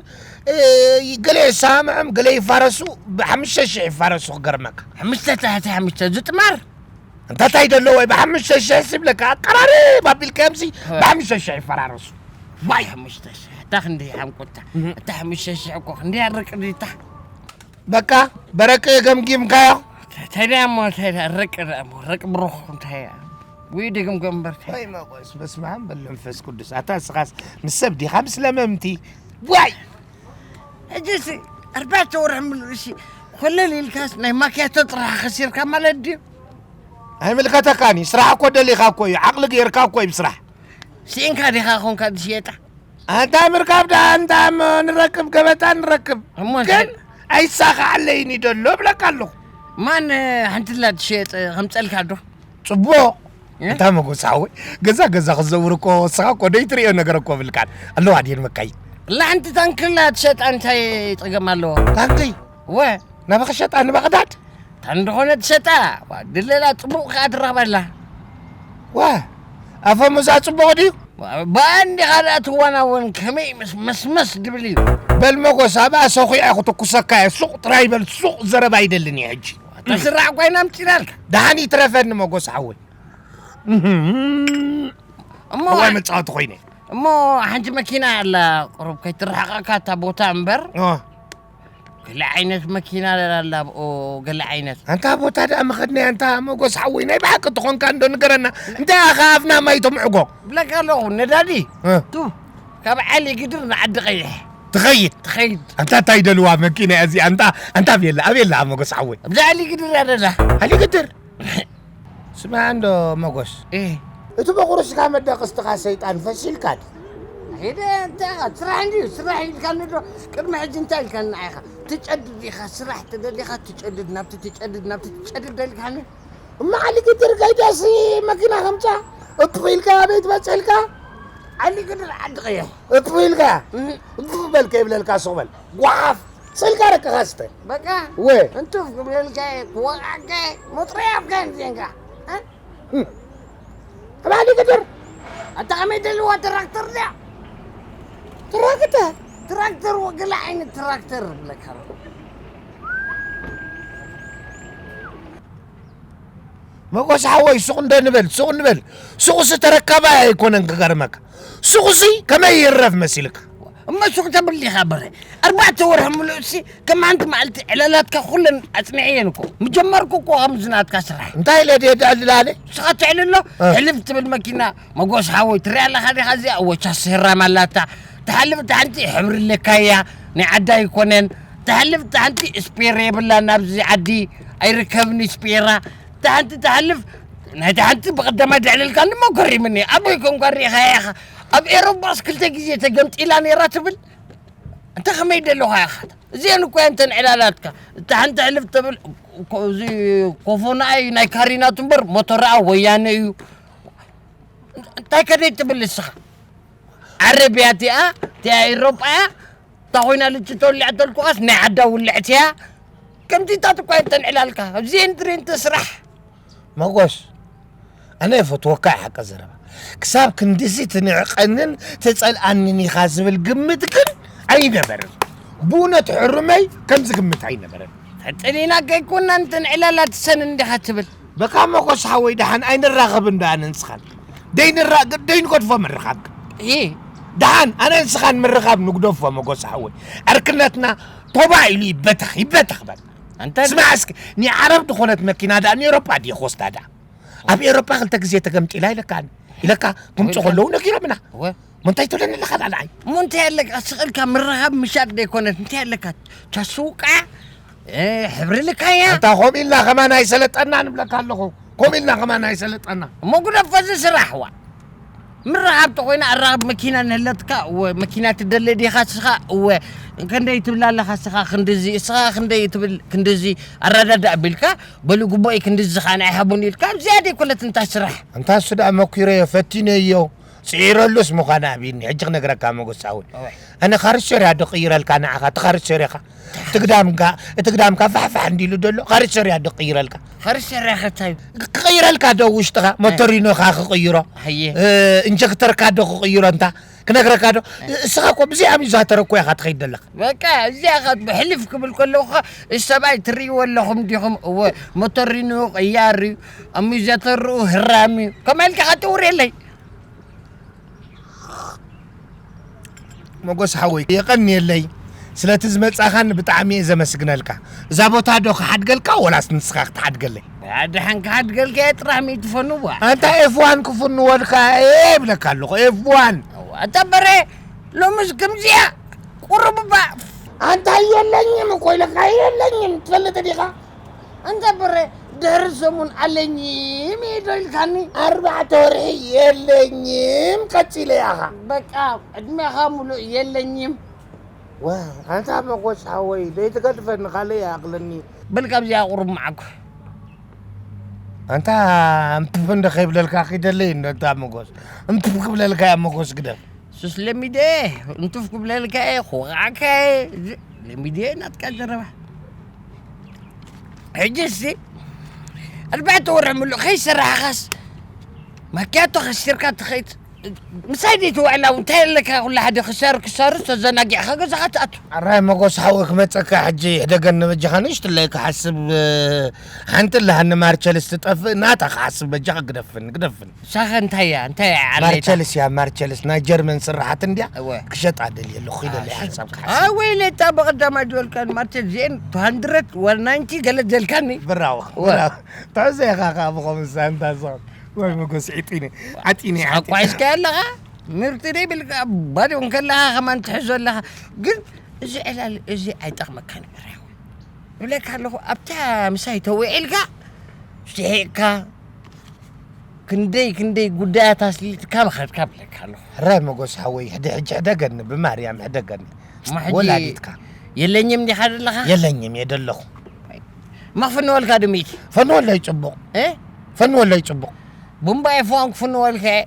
እ፣ ገለ ይሰማምዖም ገለ ይፋረሱ። ብሓሙሽተ ሽሕ ይፋረሱ ክገርመካ። ሓሙሽተ ታሕቲ ሓሙሽተ ዝጥማር? እንታታይ ደሎ ወይ ብሓሙሽተ ሽሕ ሲብለካ ኣቀራርብ ኣቢልካዮምሲ እ። ብሓሙሽተ ሽሕ ይፈራረሱ። ባይ ሓሙሽተ ሽሕ እታ ክንዲ ሓምቁታ እህ። እታ ሓሙሽተ ሽሕ እኮ ክንዲ ኣርቅ ዲታ። በቃ በረቅ ገምጊምካዮ። እንታይ ደኣ እሞ እንታይ ደኣ ረቅ ደኣ እሞ ረቅ ብሩኽ እንታይ ደኣ ውይ ድግምገም በርተ። ወይ መቆስ በስመ ኣብ በል መንፈስ ቅዱስ ኣታ እስኻስ ምስ ሰብ ዲኻ ምስ ለመምቲ። ዋይ ሕጂሲ ኣርባዕተ ወርሒ ምሉእ እሲ ኮለል ኢልካስ ናይ ማክያቶ ጥራሕ ከሲርካ ማለት ድዩ? ኣይምልከተካን እዩ ስራሕ እኮ ደሊኻ እኮ እዩ ዓቕሊ ገይርካ እኮ እዩ ብስራሕ። ስኢንካ ዲኻ ኾንካ ዝሽየጣ? ኣንታ ምርካብ ደኣ ኣንታ እሞ ንረክብ ገበጣ ንረክብ እሞ ግን እንታይ? ኣይሳኻዓለይን እዩ ደሎ እብለካ ኣለኹ። ማን ሓንትላ ትሸየጥ ከምፀልካ ዶ? ፅቡቕ እ? ኣንታ መጎስ ሓወይ ገዛ ገዛ ክዘውር እኮ እስኻ እኮ ደይትርእዮ ነገር እኮ ብልካን ኣለዋ ድየን መካይን ላሓንቲ ታንክላ ትሸጣ እንታይ ፀገም ኣለዎ? ታንክይ ወ ናበ ክሸጣ ንባቕዳድ ታን ዝኾነ ትሸጣ ዋ፣ ድለላ ፅቡቕ ከዓ ትረኽበላ ዋ ኣፈሙዛ ፅቡቕ ድዩ? ብኣንዲኻ ደኣ ትዋናወን ከመይ ምስ መስመስ ድብል እዩ። በል መጎስ ኣብኣ ሰኹዐ ክትኩሰካ እየ ሱቕ ጥራይ በል ሱቕ ዘረባ ኣይደልን እየ ሕጂ። ተስራዕ ኮይና ኣምፂናልካ። ደሓን ይትረፈኒ መጎስ ሓወይ። እሞ እዋይ መፃወቲ ኮይነ። እሞ ሓንቲ መኪና ኣላ ቁሩብ ከይትረሓቐካ እታ ቦታ እምበር። ኦ። ገለ ዓይነት መኪና ኣላ ኣብኡ ገለ ዓይነት። ኣንታ ቦታ ደኣ መኸድናያ ኣንታ መጎስ ሓወይ ናይ ብሓቂ ተኾንካ እንዶ ንገረና። እንታይ ኢኻ ኣፍና ማይ ተምዕጎ? ብለካ ኣለኹ ነዳዲ። እ። ቱ ካብ ዓሊ ግድር ንዓዲ ቀይሕ። ትኸይድ። ትኸይድ። ኣንታ እንታይ ደልዋ መኪና እያ እዚኣ ኣንታ ኣንታ ኣበየላ ኣበየላ መጎስ ሓወይ። ኣብዚ ዓሊ ግድር ኣደላ። ዓሊ ግድር። ስማዕ እንዶ መጎስ እ። እቲ በቑርስካ መዳቕስትኻ ሰይጣን ፈሲልካ ድዩ? ሄደ እንታይ ኢኻ ስራሕ እንድዩ ስራሕ ኢልካኒ ዶ ቅድሚ ሕጂ እንታይ ኢልካኒ ንዓኻ ትጨድድ ኢኻ ስራሕ ተደሊኻ ትጨድድ ናብቲ ትጨድድ ናብቲ ትጨድድ ደሊካኒ እማ ዓሊ ግድር ከይደሲ መኪና ከምፃ እጥፍ ኢልካ ኣበይ ትበፅሕ ኢልካ ዓሊ ግድር ዓዲ ቀይሕ እጥፍ ኢልካ እህ። እጥፍ በል ከይብለልካ ሱቕ በል ጓሓፍ ስልካ ረቅኻ ስተ በቃ ወ እንትፍ ክብለልካ ክወቃዕካ መጥረይ ኣብካ ዜንካ ኣባሊ ግድር ኣታ ከመይ ደልዋ ትራክተር ድያ ትራክተር ትራክተር ወገለ ዓይነት ትራክተር ብለካ መጎስ ሓወይ ሱቕ እንደ ንበል ሱቕ ንበል ሱቕሲ ተረካባይ ኣይኮነን ክገርመካ ሱቕሲ ከመይ ይረፍ መሲልካ እሞ ሱቕ ተብል ዲኻ በረ ኣርባዕተ ወርሒ ምሉእሲ ከም ሓንቲ መዓልቲ ዕላላትካ ኩለን ኣጽኒዐየን እኮ ምጀመርኩ እኮ ከምዚ ናትካ ስራሕ እንታይ ኢለ ድየ ድዕልል ኣነ ንስኻ ትዕልሎ እ። ሕልፍ ትብል መኪና መጎስ ሓወይ ትሪኣ ኣለኻ ዲኻ እዚኣ እወ ቻስ ሄራም ኣላታ ትሓልፍ እታ ሓንቲ ሕብሪ ኣለካያ ናይ ዓዳ ኣይኮነን ትሓልፍ እታ ሓንቲ ስፔር የብላ ናብዚ ዓዲ ኣይርከብን ስፔራ እታ ሓንቲ ትሓልፍ ናይታ ሓንቲ ብቐዳማይ ድዕልልካ ድማ ገሪምኒ ኣቦይ ኮንኳ ሪኢኻያ ኢኻ ኣብ ኤሮጳስ ክልተ ግዜ ተገምጢላ ነይራ ትብል እንተ ከመይ ደለኹ ኢኻ እዚአን እኮ እየን ተን ዕላላትካ እታ ሓንቲ ሕልፍ ተብል እዚ ኮፎናኣይ ናይ ካሪናቱ እምበር ሞተራኣ ወያነ እዩ እንታይ ከደይ ትብል እስኻ ዓረብያ እቲኣ እቲኣ ኤሮጳ እያ እታ ኮይና ልጭ ተወሊዐ ተልኩኣስ ናይ ዓዳ ውልዕት እያ ከምቲታት እኳ እየን ተን ዕላልካ ኣብዚአን ትሬን ተስራሕ መጎስ ኣነ ይፈትወካ እየ ሓቂ ዘረባ ክሳብ ክንድዚ ትንዕቀንን ትጸልኣንን ኢኻ ዝብል ግምት ግን ኣይነበርን ብእውነት ሕሩመይ ከምዚ ግምት ኣይነበረን ተጠሊና ከይኮና እንተን ዕላላ ትሰን እንዲኻ ትብል በካ መጎስ ሓወይ ደሓን ኣይንራኸብን ዶ ኣነ ንስኻን ደይንራ ደይንገድፎ ምርኻብ እ ደሓን ኣነ ንስኻን ምርኻብ ንግደፎ መጎስ ሓወይ ዕርክነትና ቶባ ኢሉ ይበተኽ ይበተኽ በል ኣንተ ስማዕ እስኪ ንዓረብ ዝኾነት መኪና ደኣ ንኤሮጳ ድየ ክወስዳ ደኣ ኣብ ኤሮጳ ክልተ ግዜ ተገምጢላ ኢለካ ኢለካ ክምፁ ከለዉ ነጊሮምና እሞ እንታይ ትብለኒ ኣለካ ዳልዓይ እሞ እንታይ ኣለካ ስቕ ኢልካ ምርኻብ ምሻጥ ደይኮነት እንታይ ኣለካ ቻስውቃ ሕብሪ ልካያ እንታ ከምኡ ኢልና ከማን ኣይሰለጠና ንብለካ ኣለኹ ከምኡ ኢልና ከማን ኣይሰለጠና እሞ ጉደፈ እዚ ስራሕ ዋ ምርኻብ ተኾይና ኣራኽብ መኪና ንህለትካ፣ እወ፣ መኪና ትደሊ ዲኻ እስኻ? እወ። ክንደይ ትብል ኣለኻ እስኻ? ክንድዚ፣ እስኻ ክንደይ ትብል? ክንድዚ። ኣረዳድእ ኣቢልካ፣ በሉ ግቦይ ክንድዚ ኻን ኣይሃቡን ኢልካ፣ ኣብ ዝያዳ ይኮነት እንታ ስራሕ። እንታ እሱ ደኣ መኪረዮ፣ ፈቲነዮ፣ ጽዒረሉስ ምዃን ኣብይኒ። ሕጂ ክነግረካ መጎስ ሓወይ። እወ። ኣነ ካርሶርያ ዶ ቅይረልካ ንዓኻ፣ እቲ ካርሶርያኻ? እቲ ግዳምካ፣ እቲ ግዳምካ ፋሕፋሕ እንዲሉ ደሎ፣ ካርሶርያ ዶ ቅይረልካ? ካርሶርያ ከታይ? ክቕይረልካ ዶ ውሽጥኻ? ሞቶሪኖኻ ክቕይሮ? ሃየ። እ፣ ኢንጀክተርካ ዶ ክቕይሮ እንታ? ክነግረካ ዶ? እስኻ እኮ ብዚኣ ሚዛተረ እኮ ኢኻ ትኸይድ ዘለኻ። በቃ፣ እዚኣ ኸ ብሕልፍ ክብል ከለኹ ኸ፣ እዚ ሰብኣይ ትርእይዎ ኣለኹም ዲኹም? እወ፣ ሞቶሪኖ ቀያር እዩ፣ ኣሚዛተርኡ ህራም እዩ። ከምኣ ኢልካ ኸ ትውርየለይ? መጎስ ሓወይ፣ የቐንየለይ ስለቲ ዝመጻኻኒ ብጣዕሚ እየ ዘመስግነልካ። እዛ ቦታ ዶ ክሓድገልካ ወላስ ንስኻ ክትሓድገለይ? ደሓን ክሓድገልካ እየ ጥራሕ ሚእቲ ፈንዋ። ኣንታ ኤፍ ዋን ክፍንወልካ እየ ይብለካ ኣለኹ፣ ኤፍ ዋን። ኣታ በረ፣ ሎምስ ከምዚኣ ቁሩብ እባ። ኣንታ የለኝም እኮ ኢለካ፣ የለኝም ትፈልጥ ዲኻ? ኣንታ በረ፣ ድሕሪ ሰሙን ኣለኝም እየ ዶ ኢልካኒ? ኣርባዕተ ወርሒ የለኝም ቀጺለ ያኻ። በቃ፣ ዕድሜኻ ሙሉእ የለኝም። ዋ፣ ኣንታ መጎስ ሓወይ፣ ደይትገድፈኒ፣ ካልእ ይኣኽለኒ። በል ካብዚኣ ቁሩብ መዓኮ። ኣንታ እንትፍ እንደ ከይብለልካ ኪደለይ እንደ፣ ኣንታ መጎስ። እንትፍ ክብለልካ እያ መጎስ ግደፍ። ሱስ ለሚደ፣ እንትፍ ክብለልካ እየ፣ ክወቕዓካ እየ። እዚ ለሚደ ናትካ ዘረባ። ሕጂ እስቲ፣ ኣርባዕተ ወርሒ ምሉእ ከይሰራሕኻስ፣ ማክያቶ ከሲርካ ትኸይድ። ምሳይ ደይ ትውዕላ እውን እንታይ ኣለካ? ኩሉ ሓደ ክሳሩ ክሳሩ ተዘናጊዕካ ገዛኻ ትኣቱ። ኣራይ መጎስ ሓወይ ክመጸካ ሕጂ ሕደገኒ በጃኻ ንእሽትለይ ክሓስብ፣ ሓንቲ ኣለሃኒ ማርቸልስ ትጠፍእ ናታ ክሓስብ በጃኻ ግደፍኒ፣ ግደፍኒ። ንሳኸ እንታይ እያ? እንታይ እያ ዓሌታ? ማርቸልስ እያ፣ ማርቸልስ ናይ ጀርመን ስራሓት እንድያ። እወ። ክሸጣ ደልየ ኣለኹ፣ ኺደለይ ሓሳብ ክሓስብ። ኣይ ወይለታ በቐዳማይ ዝበልካኒ ማርቸልስ እዚኤን ቱ ሃንድረድ ዋን ናይንቲ ገለ ዘልካኒ። ብራዎ፣ እወ። ብራዎ። ትሕዞ ኢኻ ኸዓ ብኸምሳ እንታ ዞን። ወይ መጎስ ዒጢኒ፣ ዓጢኒ፣ ንስኻ ዓጢኒ። እኳ ሒዝካዮ ኣለኻ፣ ምርጢ ደይ ብልካ፣ ባዶ እንከለኻ ከማን ትሕዞ ኣለኻ። ግን እዚ ዕላል እዚ ኣይጠቕመካን እዩ በራኺ። እብለካ ኣለኹ፣ ኣብታ ምሳይ ተውዒልካ፣ ስሒቕካ፣ ክንደይ ክንደይ ጉዳያት ኣስሊጥካ ምኸድካ እብለካ ኣለኹ። ሕራይ መጎስ ሓወይ፣ ሕደ-፣ ሕጂ ሕደገኒ፣ ብማርያም ሕደገኒ። እሞ ሕጂ ወላዲትካ። የለኝም ዲኻ ዘለኻ? የለኝም እየ ደለኹ። እሞ ክፍንወልካ ዶ ሚእቲ? ፈንወለይ ጽቡቕ። እ? ፈንወለይ ጽቡቕ። ቡምባ ኤፍ ዋን ክፍንወልካ እየ።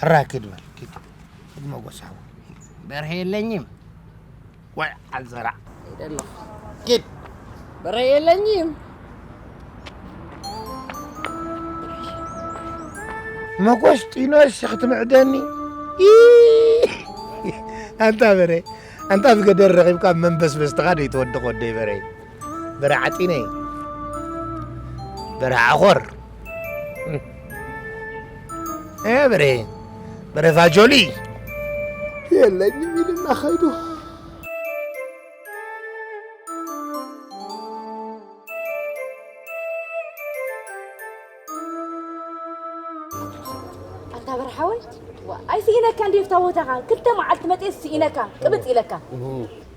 ሕራይ ኪድ በል፣ ኪድ። ኪድ መጎስ ሓወይ። በርሀ የለኝም። ወይ ዓዘራ። ኪድ። በርሀ የለኝም። መጎስ ጢኖስ ክትምዕደኒ? ኢ! ኣንታ በረ፣ ኣንታ ብገደር ረኺብካ መንበስበስትኻ ደይትወድቕ ወደይ በረ። በረ ዓጢነይ። በረ ዓኾር። እ በረ፣ በረ ፋጆሊ። የለኝም ኢልና ኸይዱ። ኣንታ በርሓወይ፣ ዋ፣ ኣይስኢነካ እንዲ ኣብታ ቦታኻ፣ ክልተ መዓልቲ መጤ ስኢነካ፣ ቅብጥ ኢለካ። እህ።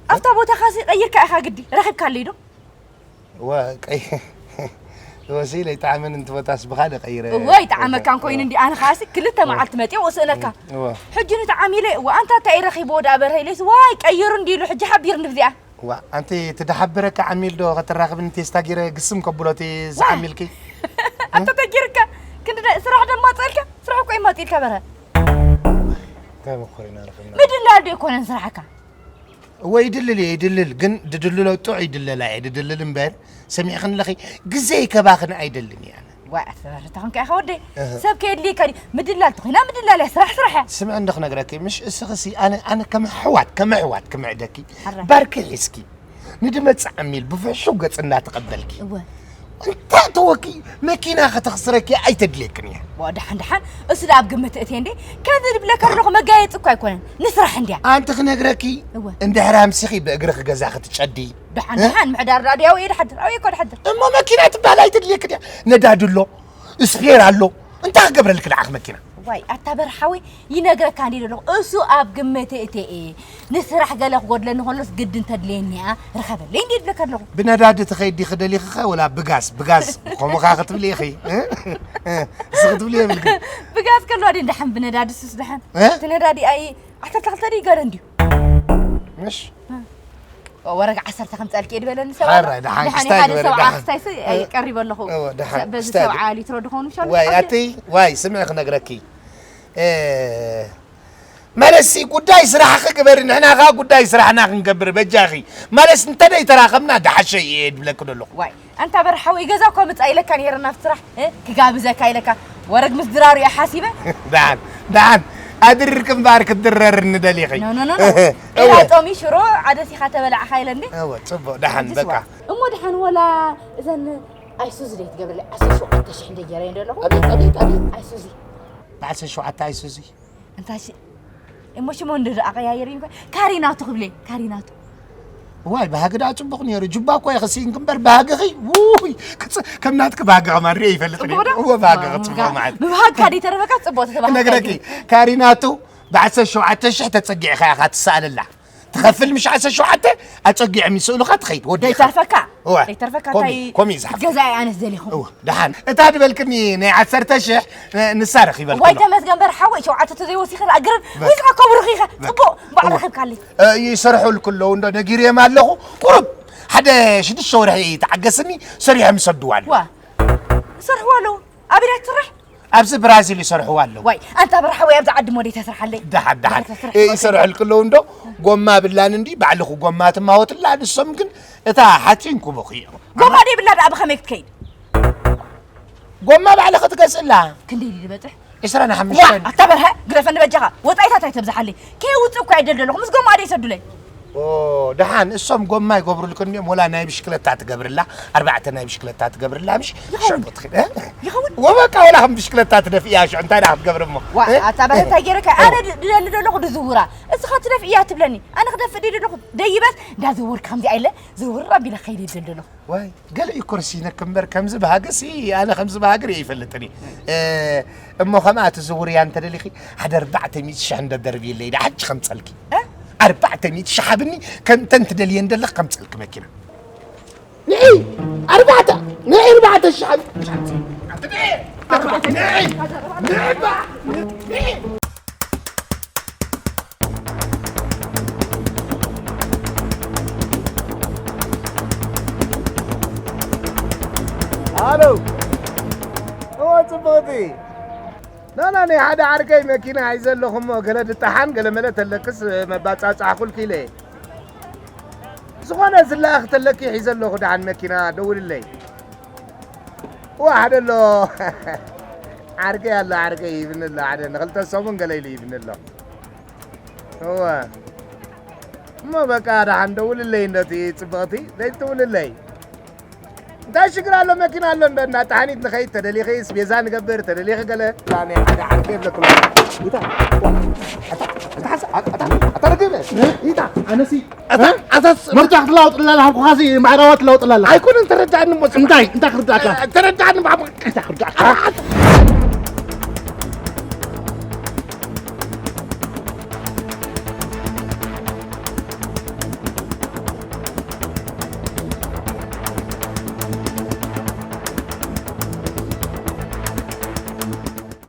ኣብታ ቦታኻ ሲ ቀይርካ ኢኻ ግዲ፣ ረኺብካለይ ዶ? ዋ፣ ቀይ-፣ ወሲ ለይጠዓመን እንት ቦታስ ብኻልእ ቀይረ። እወ፣ ይጠዓመካን ኮይኑ እንዲ ኣነ ኻሲ ክልተ እወ። መዓልቲ መጤ ወስእነካ። እወ። ሕጂ ንጠዓም ኢለ፣ ዋ፣ ኣንታ እንታይ ረኺብዎ ደኣ በርሀ ኢለስ፣ ዋይ፣ ቀይሩ እንዲ ኢሉ ሕጂ ሓቢርኒ ብዚኣ። ዋ፣ ኣንቲ እቲ ደሓበረካ ዓሚል ዶ ከተራኽብኒ ቴስታ ጌረ ግስም ከብሎ እቲ ዋ። ዝዓሚልኪ? ኣንተ ተጊርካ፣ ክንዲ ደ-፣ ስራሕ ደማጸልካ፣ ስራሕ እኮ ይማጺልካ በረ። እንታይ መኮሪና ረኺብና? ምድላል ዶ ኣይኮነን ስራሕካ? እወ፣ ይድልል እየ፣ ይድልል። ግን ድድልሎ ጥዑይ ይድለላ እየ፣ ድድልል እምበር፣ ሰሚዕኽኒ ኣለኺ፣ ግዜ ይከባኽን ኣይደልን እየ ኣነ። ዋይ፣ ኣትፈራርታ ኾንካ ኢኻ ወደይ። እህ። ሰብ ከየድልየካ ድዩ? ምድላል ተኾይና ምድላል እያ፣ ስራሕ ስራሕ እያ። ስምዒ እንዶ ክነግረኪ፣ ምሽ እስኽሲ ኣነ፣ ኣነ ከም ኣሕዋት፣ ከም ኣሕዋት ክምዕደኪ፣ ሓራይ። ባርኪ ሒዝኪ፣ ንድመጽእ ዓሚል ብፍሕሹው ገጽ እናተቐበልኪ። እወ። እንተ ኣተወኪ፣ መኪና ከተኽስረኪ ኣይተድልየክን እያ። ዋ፣ ደሓን ደሓን፣ እሱ ደኣ ኣብ ግምት እትየ እንዴ? ከምዚ ድብለካ ኣለኹ መጋየጺ እኮ ኣይኮነን፣ ንስራሕ እንድያ። ኣንቲ ክነግረኪ፣ እወ። እንድሕር ኣምሲኺ ብእግርኺ ገዛ ክትጨዲ። ደሓን እ? ደሓን፣ ምሕዳር ደኣ ድያው እየ ድሓድር፣ ኣበይ እኮ ድሓድር። እሞ መኪና ትበሃል ኣይተድልየክን እያ። ነዳዲ ኣሎ፣ ስፔር ኣሎ። እንታይ ክገብረልኪ ንዓኺ መኪና? ዋይ ኣታ በርሓዊ፣ ይነግረካ እንዲ ዘለኹ እሱ ኣብ ግምት እተኤ ንስራሕ ገለ ክጎድለኒ ከሎስ ግድን ተድልየኒ እያ ርኸበለይ እንዲ ይብለካ ኣለኹ። ብነዳዲ ትኸይድ ዲኺ ደሊኺ ኸ ወላ ብጋስ ብጋስ ከምኡ ኸ ክትብሊ ኢኺ? እ? እ? እስኺ ክትብሊ የብልኪ። ብጋስ ከሎ ድን ደሓን ብነዳዲ ሱስ ደሓን እቲ ነዳዲ ኣይ ዓሰርተ ክልተ ድዩ ገለ እንድዩ ምሽ ወረግ ዓሰርተ ከምፀልኪ እየ ዝበለኒ ሰብ ኣሎ። ሓራይ፣ ደሓን ደሓን ክስታይ ሓደ ግበሪ፣ ሰብዓ ደሓን። ክስታይ ስ-፣ ኣይ፣ ቀሪበ ኣለኹ። እወ፣ ደሓን፣ በዚ ክስታይ ሰብዓ ግበሪ። ሊትሮ ድኾኑ ሻሉ ዋይ፣ ቀሪበ። ኣቲ፣ ዋይ፣ ስምዒ ክነግረኪ። እ፣ መለሲ፣ ጉዳይ ስራሕኺ ግበሪ፣ ንሕና ኸዓ ጉዳይ ስራሕና ክንገብር፣ በጃኺ። መለስ፣ እንተ ደይተራኸብና ደሓሸ እየ ድብለኪ ደለኹ። ዋይ፣ ኣንታ በርሓወይ፣ ገዛ እኳ ምጻእ ኢለካ ነይረ ናብቲ ስራሕ፣ እ፣ ክጋብዘካ ኢለካ። ወረግ ምስ ድራሩ እየ ሓሲበ። ደሓን፣ ደሓን፣ ኣድርርኪ እምበኣር ክትድረርኒ ደሊኺ። ኖ፣ ኖ፣ ኖ፣ ኖ። እወ። ኤላ ጦሚ ሽሮ ዓደስ ኢኻ ተበላዕኻ ኢለ እንዴ? እወ፣ ጽቡቕ፣ ደሓን፣ ሕጅስ በቃ። ዋ። እሞ ደሓን ወላ እዘን ኣይሱዚ ደይ ትገብርለይ? ዓሰርተ ሸውዓተ ሽሕ እንደ ጌረ እንደ ኣለኹ። ኣቤት፣ ኣቤት፣ ኣቤት። ኣይሱዚ። ብዓሰርተ ሸውዓተ ኣይሱዚ። እንታይ ሲ-፣ እሞ ሽሙ እንደ ኣቐያየር እዩ። ካሪናቱ ክብለይ፣ ካሪናቱ። ዋይ፣ ባህጊ ደኣ ጽቡቕ ነይሩ። ጁባ እኮ እየ ክስኢንኪ እምበር፣ ባህግኺ፣ ውይ፣ ክጽ-፣ ከም ናትኪ ባህጊ ከማን ርእየ ይፈልጥን እየ። ጽቡቕ ዶ? እወ፣ ባህግኺ ዋው፣ ጽቡቕ ጋ-፣ ማለት። ምብሃግካ ደይተረፈካ ጽቡቕ ተባህግካ ካሪናቱ፣ እዩ። ካሪናቱ፣ ብዓሰርተ ሸውዓተ ሽሕ ተጸጊዕካ ኢኻ ትሰኣለላ። ትኸፍል ምሽ ዓሰርተ ሸውዓተ፣ ኣጸጊዖም ይስእሉኻ ትኸይድ፣ ወዲኻ። ደይተርፈካ? እወ። ደይተርፈካ፣ ኮሚ-፣ እንታይ ኮሚ እዩ ዝሓፍር። ገዛ እየ ኣነስ ደሊኹም። እወ፣ ደሓን። እታ ዝበልክኒ ናይ ዓሰርተ ሽሕ፣ ን-፣ ንሳ ረኺበልኩ ወይ ኣለኹ። ተመስገን በርሓ፣ ወይ ሸውዓተ ተዘይወሲኸ፣ ኣግርም፣ በቃ። ወይ ዝኣ ከብሩኺ ኢኻ። በቃ። ጽቡቕ፣ ባዕሉ እወ። ኸብካለይ። እ፣ ይሰርሑልኩ ኣለዉ፣ እንዶ ነጊረዮም ኣለኹ። ቁሩብ ሓደ ሽዱሽተ ወርሒ ተዓገስኒ፣ ሰሪሖም ይሰድዋ ኣለዉ። ዋ። ይሰርሕዋ ኣለዉ። ኣበይ ትሰርሕ? ኣብዚ ብራዚል ይሰርሕዋ ኣለዉ። ዋይ፣ ኣንታ በርሓ ወይ ኣብዚ ዓዲ ሞዴ ተስርሓለይ። ደሓን፣ ደሓን። ተስርሕ እ፣ ይሰርሕልኩ ኣለዉ እንዶ፣ ጎማ ብላን እንዲ፣ ባዕልኹ ጎማ ትማወትላ፣ ንሶም ግን እታ ሓፂን ክቡኽ እዮም። ጎማ ደይብላ ደኣ ብኸመይ ክትከይድ? ጎማ ባዕልኺ ትገዝእላ። ክንደይ ድዩ ዝበፅሕ? ዕስራን ዋ፣ ሓሙሽተን። ኣታ በርሀ፣ ግደፈኒ በጃኻ። ወፃኢታት ኣይተብዝሓለይ። ከየውፅእ እኮ ኣይደል ዘለኹ፣ ምስ ጎማ ደይ ሰዱለይ። ኦ፣ ደሓን፣ እሶም ጎማ ይገብሩልክን እዮም፣ ወላ ናይ ብሽክለታ ትገብርላ፣ ኣርባዕተ ናይ ብሽክለታ ትገብርላ፣ ምሽ? ይኸውን። ሸቦ ትኽእል፣ እ? ይኸውን። ወበቃ፣ ወላ ከም ብሽክለታ ትደፍእያ፣ ሽዑ እንታይ ደኣ ክትገብሪ እሞ? ዋ፣ እ? ኣታ በርሀ፣ እንታይ ገይረካ? ኣነ ድ-፣ ድደሊ ዘለኹ ድዝውራ። እስኻ ትደፍእያ ትብለኒ። ኣነ ክደፍእ ደይ ዘለኹ፣ ደይበስ፣ እንዳዘወርካ ከምዚ ኣይለ፣ ዝውር ኣቢለ ከይደ ደል ዘለኹ። ዋይ፣ ገለ እዩ ኮርሲነክ እምበር፣ ከምዚ ባህግሲ፣ ኣነ ከምዚ ባህጊ ርእየ ይፈልጥን እየ። እ፣ እሞ ከምኣ ትዝውርያ እንተደሊኺ፣ ሓደ ኣርባዕተ ሚእቲ ሽሕ እንዶ ደርብየለይ፣ ደሓ ሕጂ ከምጸልኪ። እ? ኣርባዕተ ሚእቲ ሽሕ ሃብኒ፣ ከም እተን ትደልየን ደለኽ ከምጸልኪ መኪና። ንዒ፣ ኣርባዕተ፣ ንዒ ኣርባዕተ ሽሕ ሃብኒ። ንዒ፣ ንዒ፣ ንዒ፣ ንዒ። ሃሎ። እወ፣ ጽብቕቲ። ናና፣ ናይ ሓደ ዓርከይ መኪና ሒዘ ኣለኹ እሞ፣ ገለ ድጠሓን ገለ መለ ተለክስ መባጻጻሕኩልኪ ኢለ። ዝኾነ ዝለኣኽ ተለኪ ሒዘ ኣለኹ፣ ደሓን መኪና ደውልለይ። እዋ፣ ሓደ ኣሎ። ዓርከይ ኣሎ፣ ዓርከይ ይብኒ ኣሎ፣ ሓደ ንኽልተ ሰሙን ገለ ኢሉ ይብኒ ኣሎ። እወ። እሞ በቃ ደሓን ደውልለይ፣ እንደቲ ጽብቕቲ ዘይትውልለይ። እንታይ ሽግር ኣሎ? መኪና ኣሎ፣ እንደ እናጠሓኒት ንኸይድ፣ ተደሊኺ ስቤዛ ንገብር፣ ተደሊኺ ገለ። ዳኒ፣ ሓደ ዓርከይ ይብለክሎ። ይታ፣ ኣታ፣ ኣታ፣ ኣታ፣ ኣታ፣ ኣታ፣ ኣታ፣ ኣታ፣ ኣታ፣ ኣታ፣ ኣታ፣ ኣታ፣ ኣታ፣ ኣታ፣ ኣታ፣ መርጃ ክትለዋውጥላ ኣለኻ፣ ኳሲ ማዕረዋ ትለዋውጥላ ኣለኻ። ኣይኮነን፣ ተረዳእኒ እሞ። እንታይ፣ እንታይ ክርዳእካ? ተረዳእኒ እሞ። እንታይ ክርዳእካ?